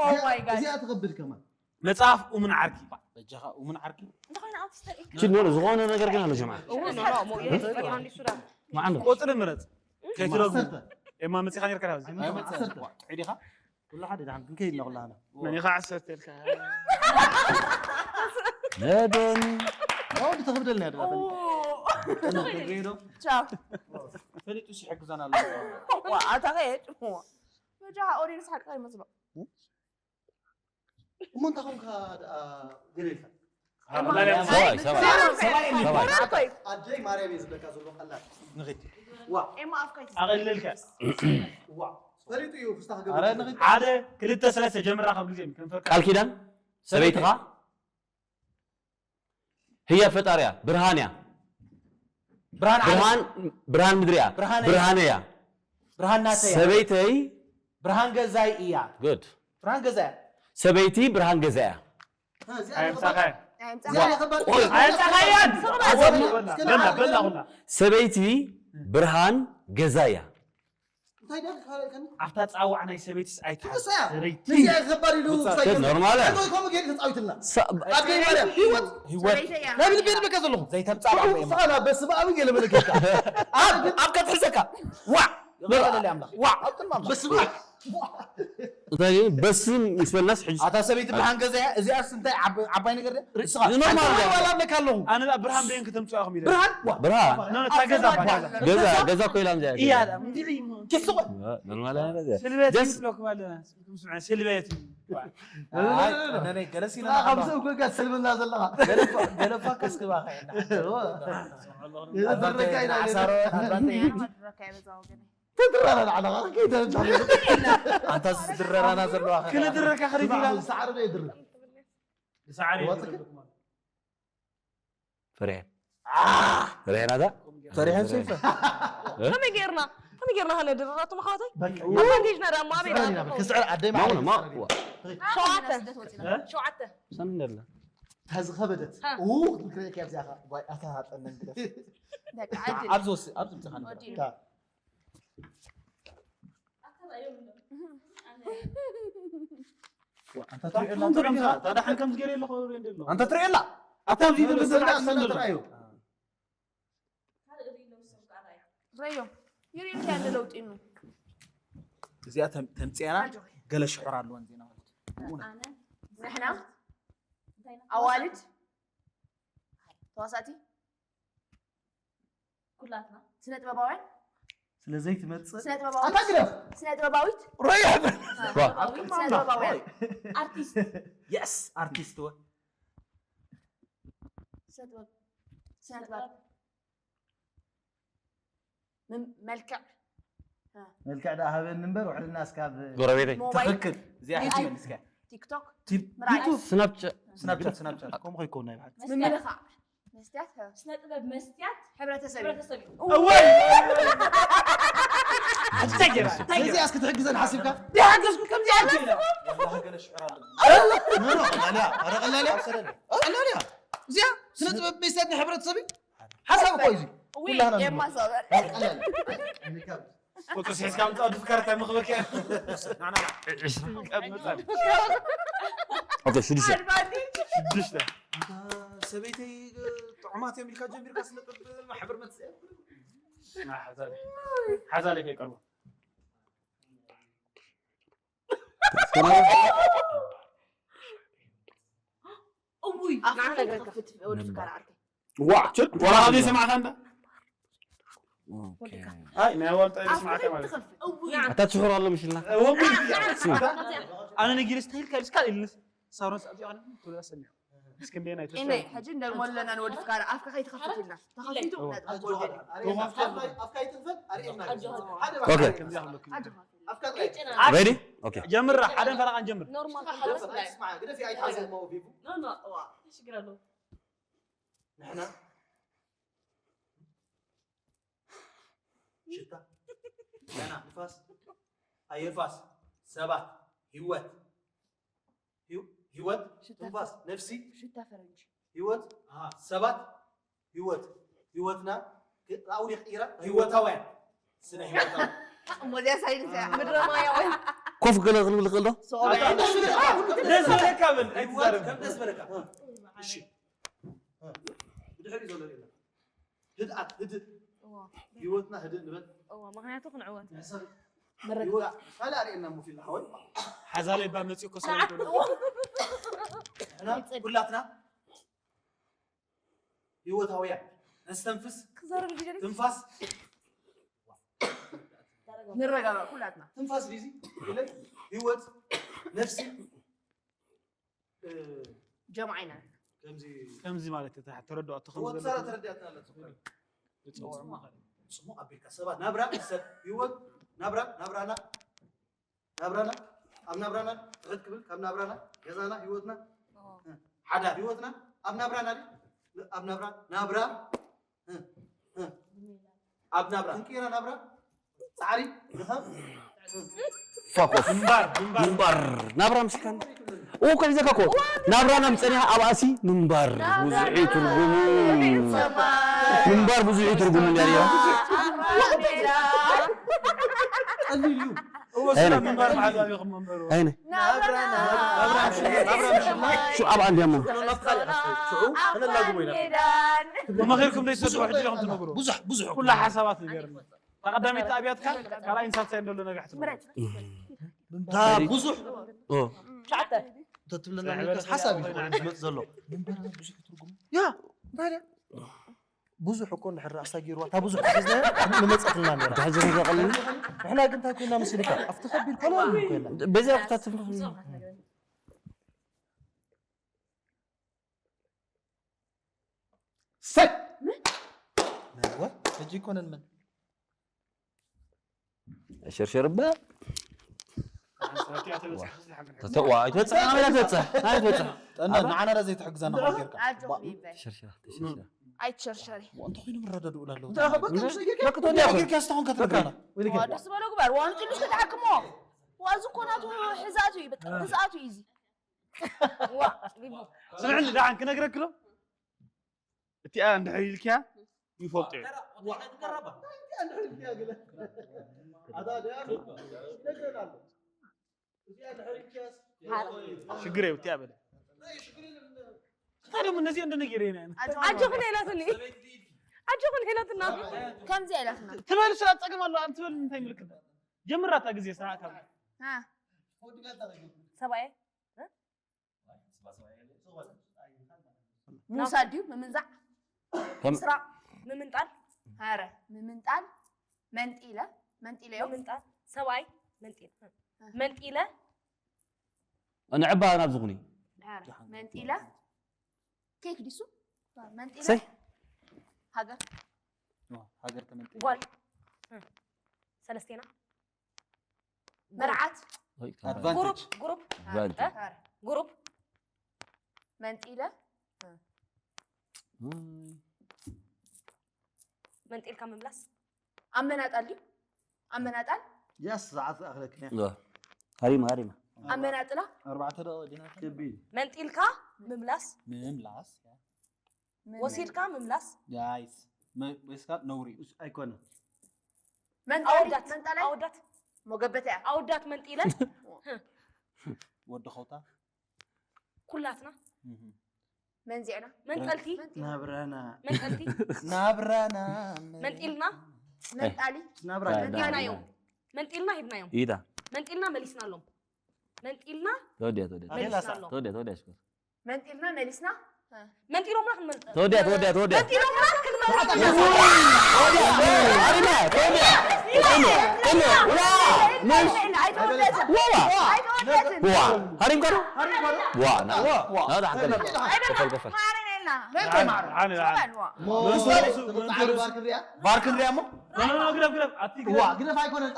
Oh my God እዚኣ ትኸብድ ከማን መጽሓፍ እሙን ዓርኪ በጃኻ እሙን ዓርኪ እንተኾይነ ኣውቲስታ ኢካ ችድ ኖ ዝኾነ ነገር ግን ኣሎ ጀማ እሙን ኖ ኖ ሞ የስ ፈሪሃ እንዲ ሱዳን ማዓንዶ ቁጽሪ ምረጽ። ከይትረጉ ዓሰርተ ኤማ መጺኻ ነርካ ኣብዚ። ኣይመጽእ ዓሰርተ ጥዑይ ዲኻ ኩሉ ሓደ ድሓን ክንከይድ ኢና ኩላህና መን ኢኻ ዓሰርተ ኢልካ? ነደን ወዲ ተኽብደልና ያድላ ቻው ፈሊጡ ሲሕግዛና ኣሎ ዋ ኣታ ከየድ መጃ ኦዲንስ ሓቂ ይመስሎ እሞ እንታይ ኮንካ ደኣ ገለ ኢልካ ሰባይ ሰባይ ሰባይ ኣደይ ማርያም እየ ዝብለካ ዘሎ ቀላል ንኺድ ዋ ኤማ ኣፍካ ይትስ ኣቐልልካ። ዋ ፈሊጡ እዩ ፍስታ ኣረ ክገብር ንኺድ ሓደ ክልተ ሰለስተ ጀምራ ካብ ግዜ ከንፈርካ ቃል ኪዳን ሰበይትኻ ህያ ፈጣርያ ብርሃንያ ብርሃን ዓለም ብርሃን ብርሃን ምድሪያ ብርሃን ብርሃነያ ብርሃን ናተያ ሰበይተይ ብርሃን ገዛይ እያ ጉድ ብርሃን ገዛይ ሰበይቲ ብርሃን ገዛያ ኣይምጻኻያ። ኣይምጻኻ ኣይምጻኻያን። ስቕ በል። በላ በላ በላ። ሰበይቲ ብርሃን ገዛያ እንታይ ደኣ ካልእ ከን ኣብታ ጻዋዕ ናይ ሰበይትስ ኣይትሓዝ። ትንሳያ ሰበይቲ። ንዚኣ ከባድ ኢሉ ውጻእ። ክሳይ ኖርማል ኣቶ ይኮም ጌር ተጻዊትና ሰ- ኣደይ ማርያም ህይወት ህይወት ሰበይተይ እያ ናይ ብልቤ ድበካ ዘለኹ ዘይተምጻእ ዓቕሚ እማ ሳላ በስመ ኣብ ገለ መለከካ ኣብ ኣብ ከትሕዘካ ዋ ይበለለ ኣምላኽ ዋ ኣብ ቅድሚ ኣምላኽ በስመ ኣብ እንታይ ግን በስም ምስ በልናስ ሕጂ ኣታ ሰበይቲ ብርሃን ገዛ እያ። እዚኣስ እንታይ ዓብ-፣ ዓባይ ነገር ድያ? እስኻ ኖርማል ዓባይ ድያ? ዋላ ኣብለካ ኣለኹ። ኣነ ብርሃን በየን ከተምፅኦ ኢኹም ኢለ። ብርሃን? ዋ። ብርሃን። ኖ፣ ኖ፣ እታ ገዛ በኋላ። ገዛ፣ ገዛ ኮይላ እንዚኣ። እያ፣ እንዲዒ። ኪሱ ቆይ። ኖርማል ኣይነ ገዛ። ስልበት ጀስ- ይብለኩም ኣለና። ስልበት እዩ። ኣይ፣ ኣነ ናይ ገለስ ኢለ ስራ ካብ ኣለኹ። ሰብ ኮይንካ ትሰልመና ዘለኻ። ገለፋ፣ ገለፋ ከስክባኻ ኢና። እዎ። ኣድራንተ የዘረካ ኢና ዓሳሮ፣ ኣድራንተ ናይ ኣድራካ የበዛ ወገነይ። ትድረረን ኣለኻ፣ ከይተ-፣ ኣንታ ዝድረራና ዘለዋ ኸ? ክንድረካ ክሪት ኢላ። ሳዕሪ ዶ የድርር? ሳዕሪ ወፅክ? የድርር። ፍሬ። ፍሬ ናታ? ፈሪሐን ሰይፈ። ከመይ ጌርና? ከመይ ጌርና ከነድርራቶም ኣሕዋተይ? በቃ። ኣድቫንቴጅና ደኣ እሞ ኣበይ ስዕረን ኢና፣ ደኣ? ክስዕር ኣደይ ማዕረ ማሙና፣ ማ-፣ ክስዕር ዋ። ኢና። ሸውዓተ። እ? ሸውዓተ። ሰን እንደለ። ታዚ ኸበደት። ሃ። ኡ፣ ክትብል ክርእየካ እያ እዚኣ ኸ። ዋይ፣ ኣታ ጠነን ግደፍ። በቃ፣ ዓዲ። ኣብዚ ወስድ፣ ኣብዚ ምጽኻ ንግደፍ። ወዲና። ታ። ኣንታ ትሪኦ ኣላ፣ ኣንታ ትሪኦ ኣላ። ኣንታ ደሓን ከምዚ ገይረ ኣለኹ፣ ሪኦ እንደ ኣለኹ። ኣንታ ትሪኦ ኣላ። ኣታ ኣብዚ ኣንታ ዘሎ ትሪኦ ኣላ። ኣንታ ትሪኦ። ረዮ። ይርእየካ ያለ ለውጢ ነው። እዚኣ ተም-፣ ተምፅያና ኣጆኺ። ገለ ሽሑር ኣለወን ዜና ማለት። ንሕና ኣዋልድ ተዋሳእቲ ኩላትና ስነ ጥበባውያን ስለ ዘይትመጽእ ስነ ጥበባዊት ኣታ ግደፍ። ስነ ጥበባዊት ሮያ ስነ ጥበባውያን ኣርቲስት የስ ኣርቲስት ወ ስነ ጥበብ ስነ ጥበብ ምን-፣ መልክዕ መልክዕ ደኣ ሃበኒ እምበር ውሕልና እስካብ ጎረቤተይ ሞባይል ትኽክል እዚኣ ሕጂ ዩቱብ መልስካ ቲክቶክ ቲፕ ምርኣይ ዩቱብ ስናፕቻት ስናፕቻት ስናፕቻት ከምኡ ከይኮን ናይ ብሓቂ ምምልኻዕ መስትያት ስነ ጥበብ መስትያት ሕብረተሰብ እዩ። ሕብረተሰብ እዩ። እወ! እንታይ ጌራ? እንታይ ጌራ? እዚኣስ ክትሕግዘን ሓሲብካ? ደይሓገዝኩ ከምዚ ኣልኩ ኢለ። ወላሂ ገለ ሽዑር ኣለኒ። ኖ፣ ኖ፣ ቀላል እያ። ኧረ ቀላል እያ። ቀላል እያ። እዚኣ ስነ ጥበብ መስትያት ናይ ሕብረተሰብ እዩ። ሓሳብ እኮ እዩ እዚ። ውይ፣ ኩላህና ንብሎ። የማሳበር። ቀላል እያ። ቁፅሪ ሒዝካ ምፃ ወዲ ፍካር እንታይ መኽበርካ እያ? ና፣ ና፣ ና። ቀብ መፃ። ኦኬ፣ ሽዱሽተ። ኣድቫንቴጅ። ሽዱሽተ። ኣታ ሰበይተይ ጥዑማት እዮም ኢልካ ጀሚርካ ስነ ጥበብ ማሕበር መፅእ። ና፣ ሓዛለይ። ሓዛለይ ከይቀርቡ። እውይ፣ ኣፍካ ንዓኻ ከይትኸፍት ወዲ ፍካር ዓርከይ። ዋ፣ ችድ፣ ወላ ካብ ዘይሰማዕካ እንዳ። ኦኬ። ኣይ፣ ናይ ዋልታ ኣፍካ ይስማዕካ ማለት። ከይትኸፍት። እውይ። ኣታ ትሽሑር ኣሎ ምሽልና። እውይ። ኣነ ንጊሪ ስታይል ካልስ ካል ኢልንስ ሳሮን ሰዓት ይሆን ትብላ ሰሚዑ። እስኪ እንዴ ናይ ኢነ፣ ሕጂ እንደግሞ ኣለና ንወዲ ፍካር ኣፍካ ከይትኸፍት ኢልና። ተኸፊቱ ነጥቢ ጎልደን። ኣፍካ ይትኽፈት፣ ኣርእየና። ሓደ ኦኬ። ባዕዳይ ከምዚ ኣኽለኩም። ኣጆኻ። ኣፍካ ጥራይ። ሬዲ? ኦኬ። ጀምራ፣ ሓደን ፈረቓን ጀምር። ኖርማል። ግደፍ፣ ኣይስማዕ፣ ግደፍ፣ ኣይትሓዘ እሞ ቢቡ። ኖ፣ ኖ፣ እዋ፣ እንታይ ሽግር ኣለዎ? ንሕና ሽታ፣ ገና ንፋስ፣ ኣየር ፋስ፣ ሰባት፣ ህይወት፣ ህይወ-፣ ህይወት፣ ሽታ ትንፋስ፣ ነፍሲ፣ ሽታ ፈረንጂ። ህይወት፣ ኣሃ፣ ሰባት፣ ህይወት፣ ህይወትና፣ ክ-፣ ኣውሊቕ ኢራ፣ ህይወታውያን፣ ስነ ህይወታውያን። እሞ እዚኣ ሳይንስ እያ። ምድረ ማያውያን። ኮፍ ገለ ክንብል ንኽእል ዶ? ሶ-፣ ኣታ ደስ ዝብለካ፣ ደስ ዝብለካ በል፣ ህይወት ኣይትዛረብ። ከም ደስ ዝበለካ። እሺ። ብድሕሪኡ ዘሎ ርኢና። ህድኣት፣ ህድእ። እዋ። ህይወትና ህድእ ንበል። እዋ፣ ምኽንያቱ ክንዕወት። ንሕሰብ። ምርግጋእ። ህይወት፣ ካልእ ኣርእየና እሞ ፊልም ሓወይ። ሓዛለይ እባ መፂኡ እኮ ሰላም ክብሎ። ንሕና ኩላትና ህይወታውያን። ነስተንፍስ። ክዛረብ ድዩ? ትንፋስ። ንረጋጋእ ኩላትና። ትንፋስ ዲዚ? ኢለ ህይወት፣ ነፍሲ፣ እ፣ ጀምዓ ኢና። ከምዚ ከምዚ ማለት እዩ፣ ተረዳእቶ ከም ወዲ ሳራ ተረዲኣትና ኣላ፣ ጽቡቕ። ጽቡቕ። ጽቡቕ ኣቢልካ። ሰባት፣ ናብራ፣ ሰብ፣ ህይወት፣ ናብራ፣ ናብራና፣ ናብራና፣ ኣብ ናብራና፣ ትሕት ክብል፣ ካብ ናብራና፣ ገዛና፣ ህይወትና፣ ኦ። እ፣ ሓዳር፣ ህይወትና፣ ኣብ ናብራና ድዩ? ኣብ ናብራ፣ ናብራ፣ እ፣ እ፣ ኣብ ናብራ፣ ክንቅይራ ናብራ፣ ጻዕሪ፣ ድኻም፣ ፋክ ኦፍ። ምንባር፣ ምንባር። ምንባር። ናብራ ምስካን። ኦ፣ ከዚኣ እኮ ናብራ ናብ ጸኒሓ ኣብኣሲ ምንባር። ብዙሕ እዩ ትርጉሙ። ምንባር ብዙሕ እዩ ትርጉሙ እንዲያ። ቀሊል እዩ። እወ፣ ኣይነ። ምንባር መዓዝ ኣቢኹም መንበሩ? ኣይነ። ናብራ፣ ናብራ፣ ናብራ፣ ናብራ፣ ናብራ። ሽዑ ኣብ ኣንድያ እሞ። ሽዑ፣ ከነላግቦ ኢና። መኺርኩም ደይ ሰድዎ ሕጂ ዲኹም ትነግሩ? ብዙሕ፣ ብዙሕ። ኩላ ሓሳባት ንገርኒ። ተቐዳሚት ኣብያትካ፣ ካልኣይ ንሳልሳይ እንደሎ ነጋሕ ትነግሩ። ምረጽ። እታ ብዙሕ ኦ ትብለና ዘለካስ ሓሳብ እዩ ዝመጽእ ዘሎ። ምንባርና ብዙሕ ትርጉም ያ እንታይ ደኣ? ብዙሕ እኮ እንድሕር ራእሳ ገይርዋ እታ ብዙሕ ሒዝና ንመጸትና ነራ። ሕጂ ንዘቐል ንሕና ግን እንታይ ኮይና መስልካ ኣብቲ ከቢድ ኮላ ኮይና በዚያ ኩታ ትፍልፍ ሰይ ነዋ ሕጂ ይኮነን ምን ሸርሸር እባ ተተዋ ኣይትበጽሕ ኣበላ ትበጽሕ ኣይትበጽሕ ጠና ንዓና ዳ ዘይትሕግዘና ጌርካ ኣጆኹም ይበል ሸርሸር ተሸርሸር ኣይትሸርሸሪ እንተ ኮይኖም ይረዳድኡ ላለዉ ለክቶ እንዲያ ጌርካ ስተኾን ከትነግረና ዋ ደስ በሎ ግበር ዋን ጥሉሽ ክትሓክሞ ዋ እዚ እኮ ናቱ ሕዛቱ እዩ በቃ ግዝኣቱ እዩ እዚ ዋ ቢቡ ስምዕኒ ደሓን ክነግረክሎ እቲኣ እንድሕር ኢልክያ ይፈልጦ እዩ ሽግር እዩ እቲኣ በለ እንታይ ደሞ ነዚኦ እንደነገረ ኢና ኣጆኹን ኢላትኒ ኣጆኹን ኢላትና ከምዚ ኢላትና ትበል ስራ ፀገም ኣሎ ኣንትበል እንታይ ምልክት ጀምራታ ግዜ ስራ ካብ ሰብኣየ ምውሳድ ድዩ ምምንዛዕ ምስራቕ ምምንጣል ኧረ ምምንጣል መንጢለ መንጢለዮ ምምንጣል ሰብኣይ መንጢል መንጢለ ንዕባ ናብ ዝኹኒ ኧረ መንጢለ ኬክ ዲሱ መንጢለ ሰይ ሃገር ሃገር ተመንጢ ጓል ሰለስቴና መርዓት ጉሩፕ ጉሩፕ ቫንቲ ኧረ ጉሩፕ መንጢለ መንጢልካ ምምላስ ኣመናጣል ድዩ ኣመናጣል ያስ ዝዓፍ ኣኽለክን ሃሪማ ሃሪማ ኣመናጥላ ኣርባዕተ ደቂቕ ዲና ክቢ መንጢልካ ምምላስ ምምላስ ወሲድካ ምምላስ ጋይስ ወይስካ ነውሪ እዩ ኣይኮነ መንጣሊ ኣወዳት መንጣላይ ኣወዳት ሞገበተ እያ ኣወዳት መንጢለ ወዲ ኸውታ ኩላትና መንዚዕና መንጠልቲ ናብራና መንጠልቲ ናብራና መንጢልና መንጣሊ ናብራ ሂብናዮም መንጢልና ሂብናዮም ኢዳ መንጢልና መሊስናሎም መንጢልና ተወዲያ ተወዲያ መሊስናሎም ተወዲያ ተወዲያ ሽኮር መንጢልና መሊስና መንጢሎምና ክንመልጥ ተወዲያ ተወዲያ ተወዲያ መንጢሎምና ክንመልጥ ሃሪማ ተወዲያ ተወዲያ ተወዲያ ዋ ኣይተወደትን ዋ ሃሪም ከሩ ዋ ና ና ዳሕከለ ከፈል ከፈል ማረን የልና ባርክ ሪያ ባርክ ሪያ ሞ ግረፍ ግረፍ ኣቲ ዋ ግደፍ ኣይኮነን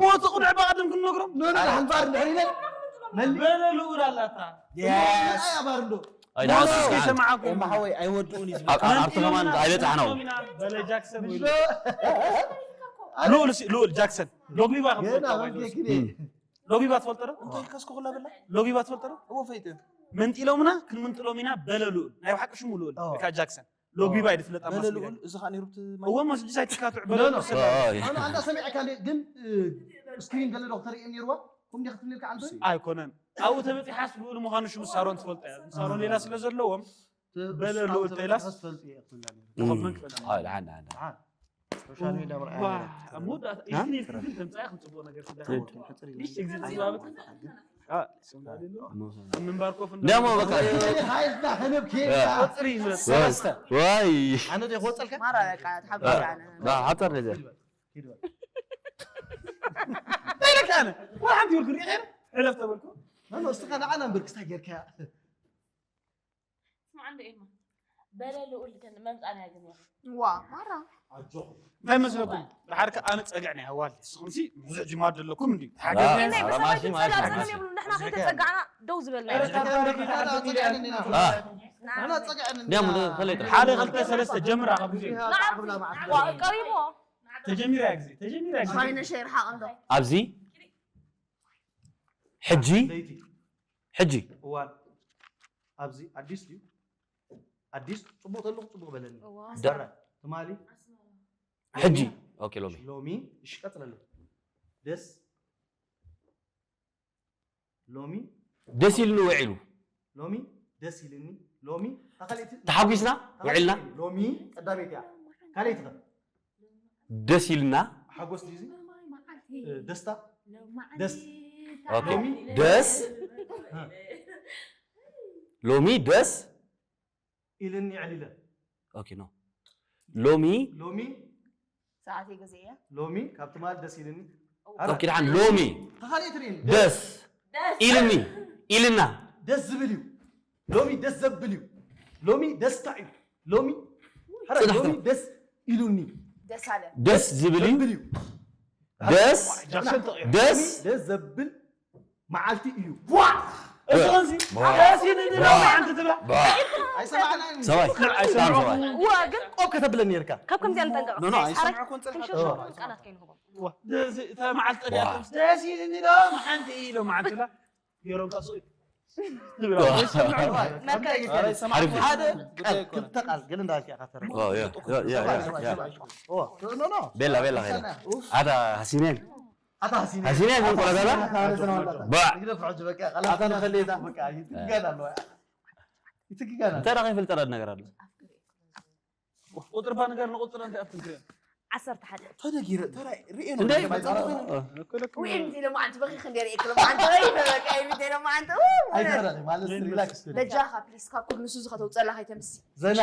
ሞቱ ቁንዕ ብቐደም ክንነግሮም ሓንባር እንድሕር ኢለን በለ ልኡል ኣላታ ኣባር እንዶ ሞሱስ ከይሰማዓኩም ማሓወይ ኣይወድኡን እዩ ዝብል ኣብቲ ከማን ኣይበፃሕናው በለ ጃክሰን ወይ ልኡል ሲ- ልኡል ጃክሰን ሎግቢባ ከም ዝብሎ ተባሂሉ። ሎግቢባ ትፈልጦ ዶ እንታይ ከስኩ ኩላ በላ ሎግቢባ ትፈልጦ ዶ እዎ ፈይጥ እዩ መንጢሎምና ክንምንጥሎም ኢና በለ ልኡል ናይ ብሓቂ ሽሙ ልኡል ኦ። ወይ ከዓ ጃክሰን ሎግቢባ እዩ ዝፍለጥ ኣብ በለ ማስሚድያ ልኡል እዚ ከዓ ነይሩ እቲ እዎ ሞስ ጅስ ኣይትካትዕ በለ ልኡል ሰላም። ኣነ ኣንታ ሰሚዐካ ግን ስክሪን ገለ ዶ ክትርኢ ነይርዋ ኩም ዲ ክትብል ኢልካ ዓንቶ ኣይኮነን ኣብኡ ተበፂሓስ ልኡል ምዃኑ ሽሙ ሳሮን ትፈልጦ እያ ሳሮን ሌላ ስለ ዘለዎም በለ ልኡል ተይላስ ትፈልጥ እየ ክትብላ ነይሩ ተኸብመን ክበላ ሓል ሓል ሓል ሶሻል ሚድያ ምርኣይ ዋ፣ ኣብ መወዳእታ ኢስኒ ኢስኒ ድምጻ ኢኹም ጽቡቕ ነገር ትዳኸሙ። ትሕጽር ኢሉ። ኢሽ፣ እግዚኣብሔር ይባርክ። አ፣ ኣብ ምንባር ኮፍ እንዳ- ደሞ በቃ ሃይልና ከነብ ኬና ቁጽሪ ይመጽእ። ሰለስተ ዋይ ኣነ ደ ክወፀልካ ማራ በቃ ተሓቢራ ኣነ ባ ሓጠር ነዘ በቃ ኣነ፣ ወይ ሓንቲ ይብልኩ፣ ሪኤ ሕለፍ ተበልኩ። ኖ እስኻ ንዓና እምበር ክስታይ ጌርካያ ስማዕ እንዶ ኤማ በለ ልኡል ከን መምጻና ያገኛ ዋ ማራ እንታይ መስለኩም? ድሓር ከ ኣነ ጸግዕኒ ኣዋል ንስኹም ሲ ብዙሕ ጅማር ዘለኩም እንዲ ሓገዝ ኧረ ማሺ ማሺ ንሕና ከይተጸጋዕና ደው ዝበልና ኢና። ንሕና ጸግዐን ዲያም ፈለጥ ሓደ ክልተ ሰለስተ ጀምራ ካብ ግዜ ቀሪቦ ተጀሚራ ግዜ ተጀሚራ ግዜ ፋይነ ሸር ሓቕ እንዶ ኣብዚ ሕጂ ለይቲ ሕጂ እዋን ኣብዚ ኣዲስ ድዩ ኣዲስ ፅቡቅ ተለኹ ፅቡቅ በለኒ እዋ። ደረ ትማሊ ሕጂ ኦኬ ሎሚ ሎሚ እሺ ቀፅለለ ደስ ሎሚ ደስ ኢልኒ ውዒሉ ሎሚ ደስ ኢልኒ ሎሚ ተኻሊቲ ተሓጒስና ውዒልና ሎሚ ቀዳመይቲ እያ ካልኣይቲ ኸ ደስ ኢልና ሓጎስ ድዩ እዚ? ሎማይ መዓልቲ፣ እ፣ ደስታ? ሎማዓንቲ ደስ። ተዓሊለ። ኦኬ። ደስ። ሎሚ ደስ። ኢልኒ ዕሊለ። ኦኬ፣ ኖ። ሎሚ ሎሚ ሰዓተይ ገዚአ። ሎሚ ካብ ትማል ደስ ኢልኒ። ኦኬ፣ ደሓን ሎሚ ተኻሊእ ትርእኒ። ደስ ኢልኒ ኢልና ደስ ዝብል እዩ። ሎሚ ደስ ዘብል እዩ። ሎሚ ደስታ እዩ። ሎሚ ሐረ ጽናሕ ሎሚ ትረፍ። ደስ ኢሉኒ። ደስ ኣለ። ደስ ዝብል እዩ። ዘብል እዩ። ደስ ጃክሰን ተቐይሩ። ደስ ደስ ዘብል መዓልቲ እዩ። እዚ ኸዚ ደስ ኢልኒ ሎሚ ሓንቲ ትብላ። ኣይሰማዕናን። ሰባይ ሰባይ ሰባይ ዋ ግን ቆብ ከተብለኒ ነርካ። ካብ ከምዚኣ ንጠንቀቕ። ኖ፣ ኖ፣ ኣይሰማዕኩን፣ ጽናሕ ክንሽርሽሮም ቃላት ከይንህቦም። ደስ ኢልኒ ሎሚ ሓንቲ ኢሎም ሓንቲ ትብላ። ገይሮም ካሱ ትብላ። መከረ ሓሪፍ እዩ። ሓደ ቃል ክልተ ቃል ገለ እንዳልካ ኢኻ ተረፍ። ኦ፣ ያ፣ ያ፣ ያ፣ ያ፣ ያ። ኦ፣ ኖ ኖ። ቤላ ቤላ ኸይዳ ኣታ ሃሲነን ኣታ ሃሲነ ሃሲነን ምን ቆላ ገዛ ባ ግደፍ ሕጂ በቃ ቃላት ኣታ ንኸልየታ በቃ ይትጋና ኣለዋ። ይትጋና እንታይ ዳ ከይፈልጠና ነገር ኣሎ ቁጥር ባ ነገር ንቁጥር እንታይ ኣብትን ክሪኦ ዓሰርተ ሓደ ተደጊረ ተራይ ሪኤ ነው እንደ ውይ እንዲ ሎማዓንቲ በኺ ክንደ ርእየክ ሎማዓንቲ ወይ በቃ ይብቴ ሎማዓንቲ ኣይፈራለ ማለት ሪላክስ በጃኻ ፕሊስ ካብ ኩሉ ንሱ ዝኸተውፀላ ከይተምሲ ዘና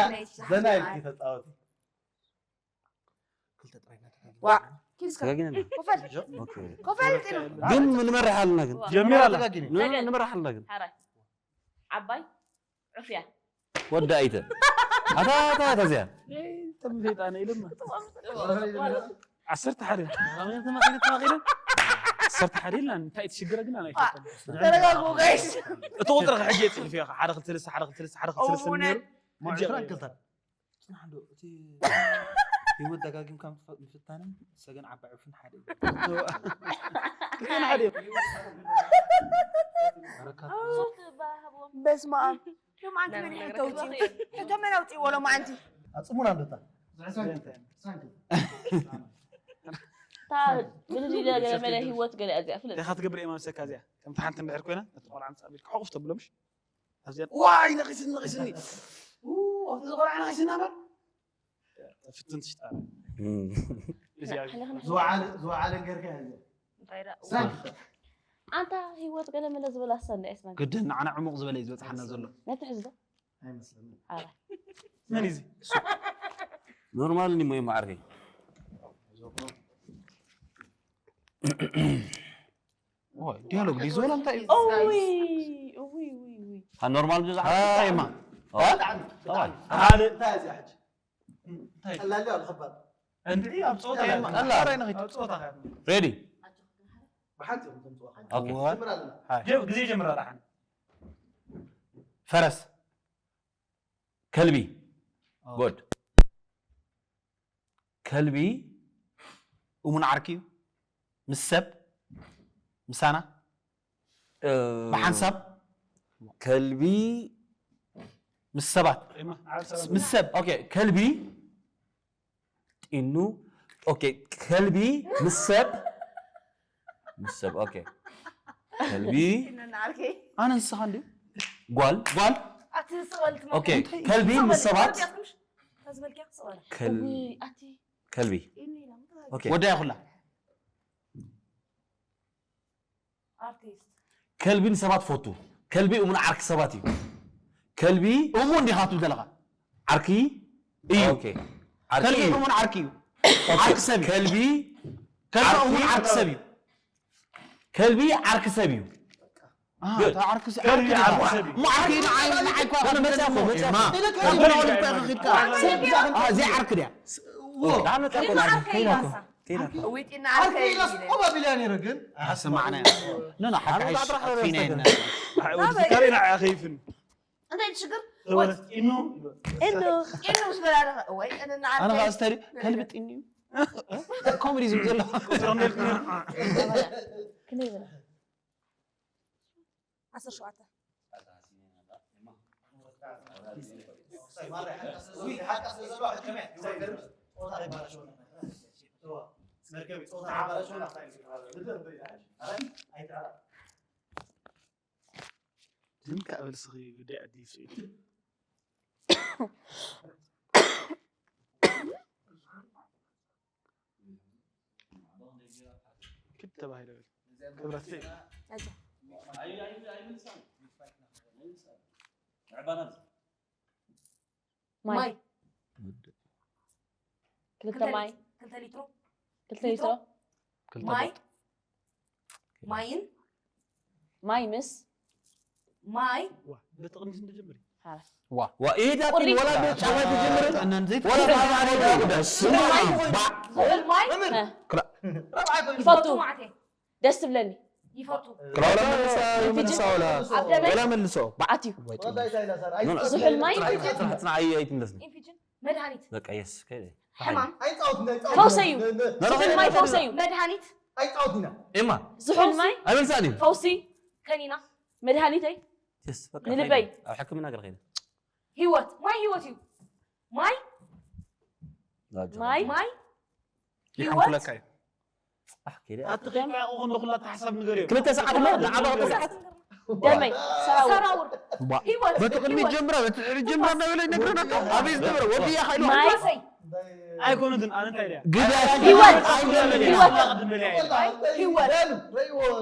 ዘና ኢልኪ ተጻወቲ። ዋ ኪልስካ ተጋጊና ኮፈል ኦኬ ኮፈል ጢኑ ግን ንመርሕ ኣለና ግን ጀሚራ ኣላ ተጋጊኒ ሰገን ንመርሕ ኣለና ግን ሓራይ ዓባይ ዑፍያ ወዲ ኣይተ ኣታ ኣታ ኣታ እዚኣ ተምፌጣ ነይ ድማ ዓሰርተ ሓደ ዓሰርተ ሓደ ኢልና እንታይ ትሽግረ ግን ኣይፈጠን ተረጋግኡ ጋይስ እቲ ቁጥሪ ሕጂ የፅሕፍ እየ ሓደ ክልተ ሰለስተ ሓደ ክልተ ሰለስተ ሓደ ክልተ ሰለስተ ነይሩ ሙዕስራን ክልተን ጽናሕ ዶ እቲ ህይወት ደጋጊምካ ምፍ- ምፍታንን ሰገን ዓባይ ዕፉን ሓደ እዩ። ግን ሓደ እዩ። በረካት በስመ ኣብ ሎማዓንቲ መን እዩ ሕቶ ኣውፂኡ ሕቶ መን ኣውፂእዎ ሎማዓንቲ ኣጽሙና እንዶታ እታ ብልጅ ኢለ ገለ መለ ህይወት ገለ እያ እዚኣ ፍለጥ እንታይ ትገብር እየ ማምሰካ እዚኣ ከምቲ ሓንቲ እንድሕር ኮይና ነቲ ቆልዓ ምፃእ ቢልካ ሕቑፍ ተብሎ ምሽ ኣብዚኣ ዋይ ነቒስኒ ነቒስኒ ኣብቲ ቆልዓ ነቒስኒ ኣምበር ፍትን ትሽጣ እዚኣ ዝወዓለ ዝወዓለ ገርካ ያለ እንታይ ደኣ ሳንክተ ኣንታ ህይወት ገለ መለ ዝበላ ሰንደ ኤስመን ግድን ንዓና ዕሙቕ ዝበለ እዩ ዝበፅሓና ዘሎ ነቲ ሕዝዶ ኣይመስለኒ ኣረ መን እዩ እዚ ኖርማል ኒ ሞይ ማዕርገይ ዲያሎግ ድዩ ዝበላ እንታይ እዩ እውይ እውይ እውይ እውይ ኖርማል ብዙ ሃይማ ሓደ ሓደ እንታይ እዚኣ ሕጂ ቀላል እዩ ኣልኸባድ እንድዒ ኣብ ፀወታ ቀላል። የማ ቀላል። ኣብ ፀወታ ሬዲ ብሓንቲ ኢኹም ተምፅዋ ኦኬ ጀምር ኣለና ጀብ ግዜ ጀምር ኣላ ሓን ፈረስ ከልቢ ጎድ ከልቢ እሙን ዓርኪ እዩ ምስ ሰብ ምሳና ብሓንሳብ ከልቢ ምስ ሰባት ምስ ሰብ ኦኬ ከልቢ ጢኑ ኦኬ ከልቢ ምስ ሰብ ምስ ሰብ ኦኬ ከልቢ ዓርከይ ኣነ ንስኻ እንዲ ጓል ጓል ኣቲ ስቐልት ኦኬ ከልቢ ምስ ሰባት ዝበልኪያ ክስቐል ከል- ኣቲ ከልቢ ኦኬ ወዳያ ኩላ ኣርቲስት ከልቢ ንሰባት ፈቱ ከልቢ እሙን ዓርኪ ሰባት እዩ ከልቢ እሙ እንዲኻ ትብል ዘለኻ ዓርኪ እዩ ከልቢ እሙን ዓርኪ እዩ ዓርኪ ሰብ እዩ ከልቢ ከልቢ እሙን ዓርኪ ሰብ እዩ ከልቢ ዓርኪ ሰብ እዩ ዓርኪ ሰብ ዓርኪ ሰብ እሞ ዓርኪ ንዓይ ንዓይ እኳ መፅያ እኮ መፅያ እኮ እዚኣ ዓርኪ ድያ ዊጢና ዓርከይ ኢላስ ቆባ ቢልያ ነይረ ግን ኣሰማዕና ኖ ኖ ሓቂ ሓቂ ፊና ኢና ወዲ ትካሪ ንዓያ ከይፍን እንታይ ትሽግር ተወለት ኢኑ ኢሉ ኢሉ ምስ በላ ደኸ ወይ እንና ኣነ ከዓ ዓርከይ ስተሪ ከልቢ ጢኒ እዩ ኮሜዲ ዝም ዘሎ ቁፅሮም ደልኩ ክንደይ ይበላ ዓሰርተ ሸውዓተ ድም ከብል ስኺ ጉዳይ ኣዲፍ ክድ ተባሂለ። ክብረት ማይ ማይ ክልተ ማይ ክልተ ሊትሮ ክልተ ሊትሮ ማይ ማይን ማይ ምስ ማይ በቲ ቅድሚት እንደጀምር ዋ ኢዳ ወላ ጫማ ትጀምር ወላ ዝሑል ማይ ይፈቱ ደስ ትብለኒ ይፈቱ ክላውላ መልሳ መልሳ ወላ ወላ መልሶ ኣትዩ ዝሑል ማይ ጽናዓይ ኣይትምለስኒ መድሃኒት በቃ የስ ከይደ ሕማም ፈውሰ እዩ ዝሑል ማይ ፈውሰ እዩ መድሃኒት ኤማ ዝሑል ማይ ኣይመልሳን እዩ ፈውሲ ከኒና መድሃኒተይ ንልበይ ኣብ ሕክምና ገር ከይደ ህይወት ማይ ህይወት እዩ ማይ ማይ ማይ ይሓንኩለካ እዩ ኣትኺልኩን ንኩላ ተሓሳብ ንገር እዩ ክልተ ሰዓት ሞ ንዓባ ክልተ ሰዓት ደመይ ሰራውር ሰራውር ህይወት በቲ ቅድሚ ጀምራ በቲ ሕሪ ጀምራ እንዳበለ ይነግረና ኣበይ ዝነበረ ወድያ ካይሉ ማይ ማሰይ ኣይኮነትን ኣነ እንታይ ድያ ግዳ ህይወት ኣይደለም ህይወት ቅድም በለ ህይወት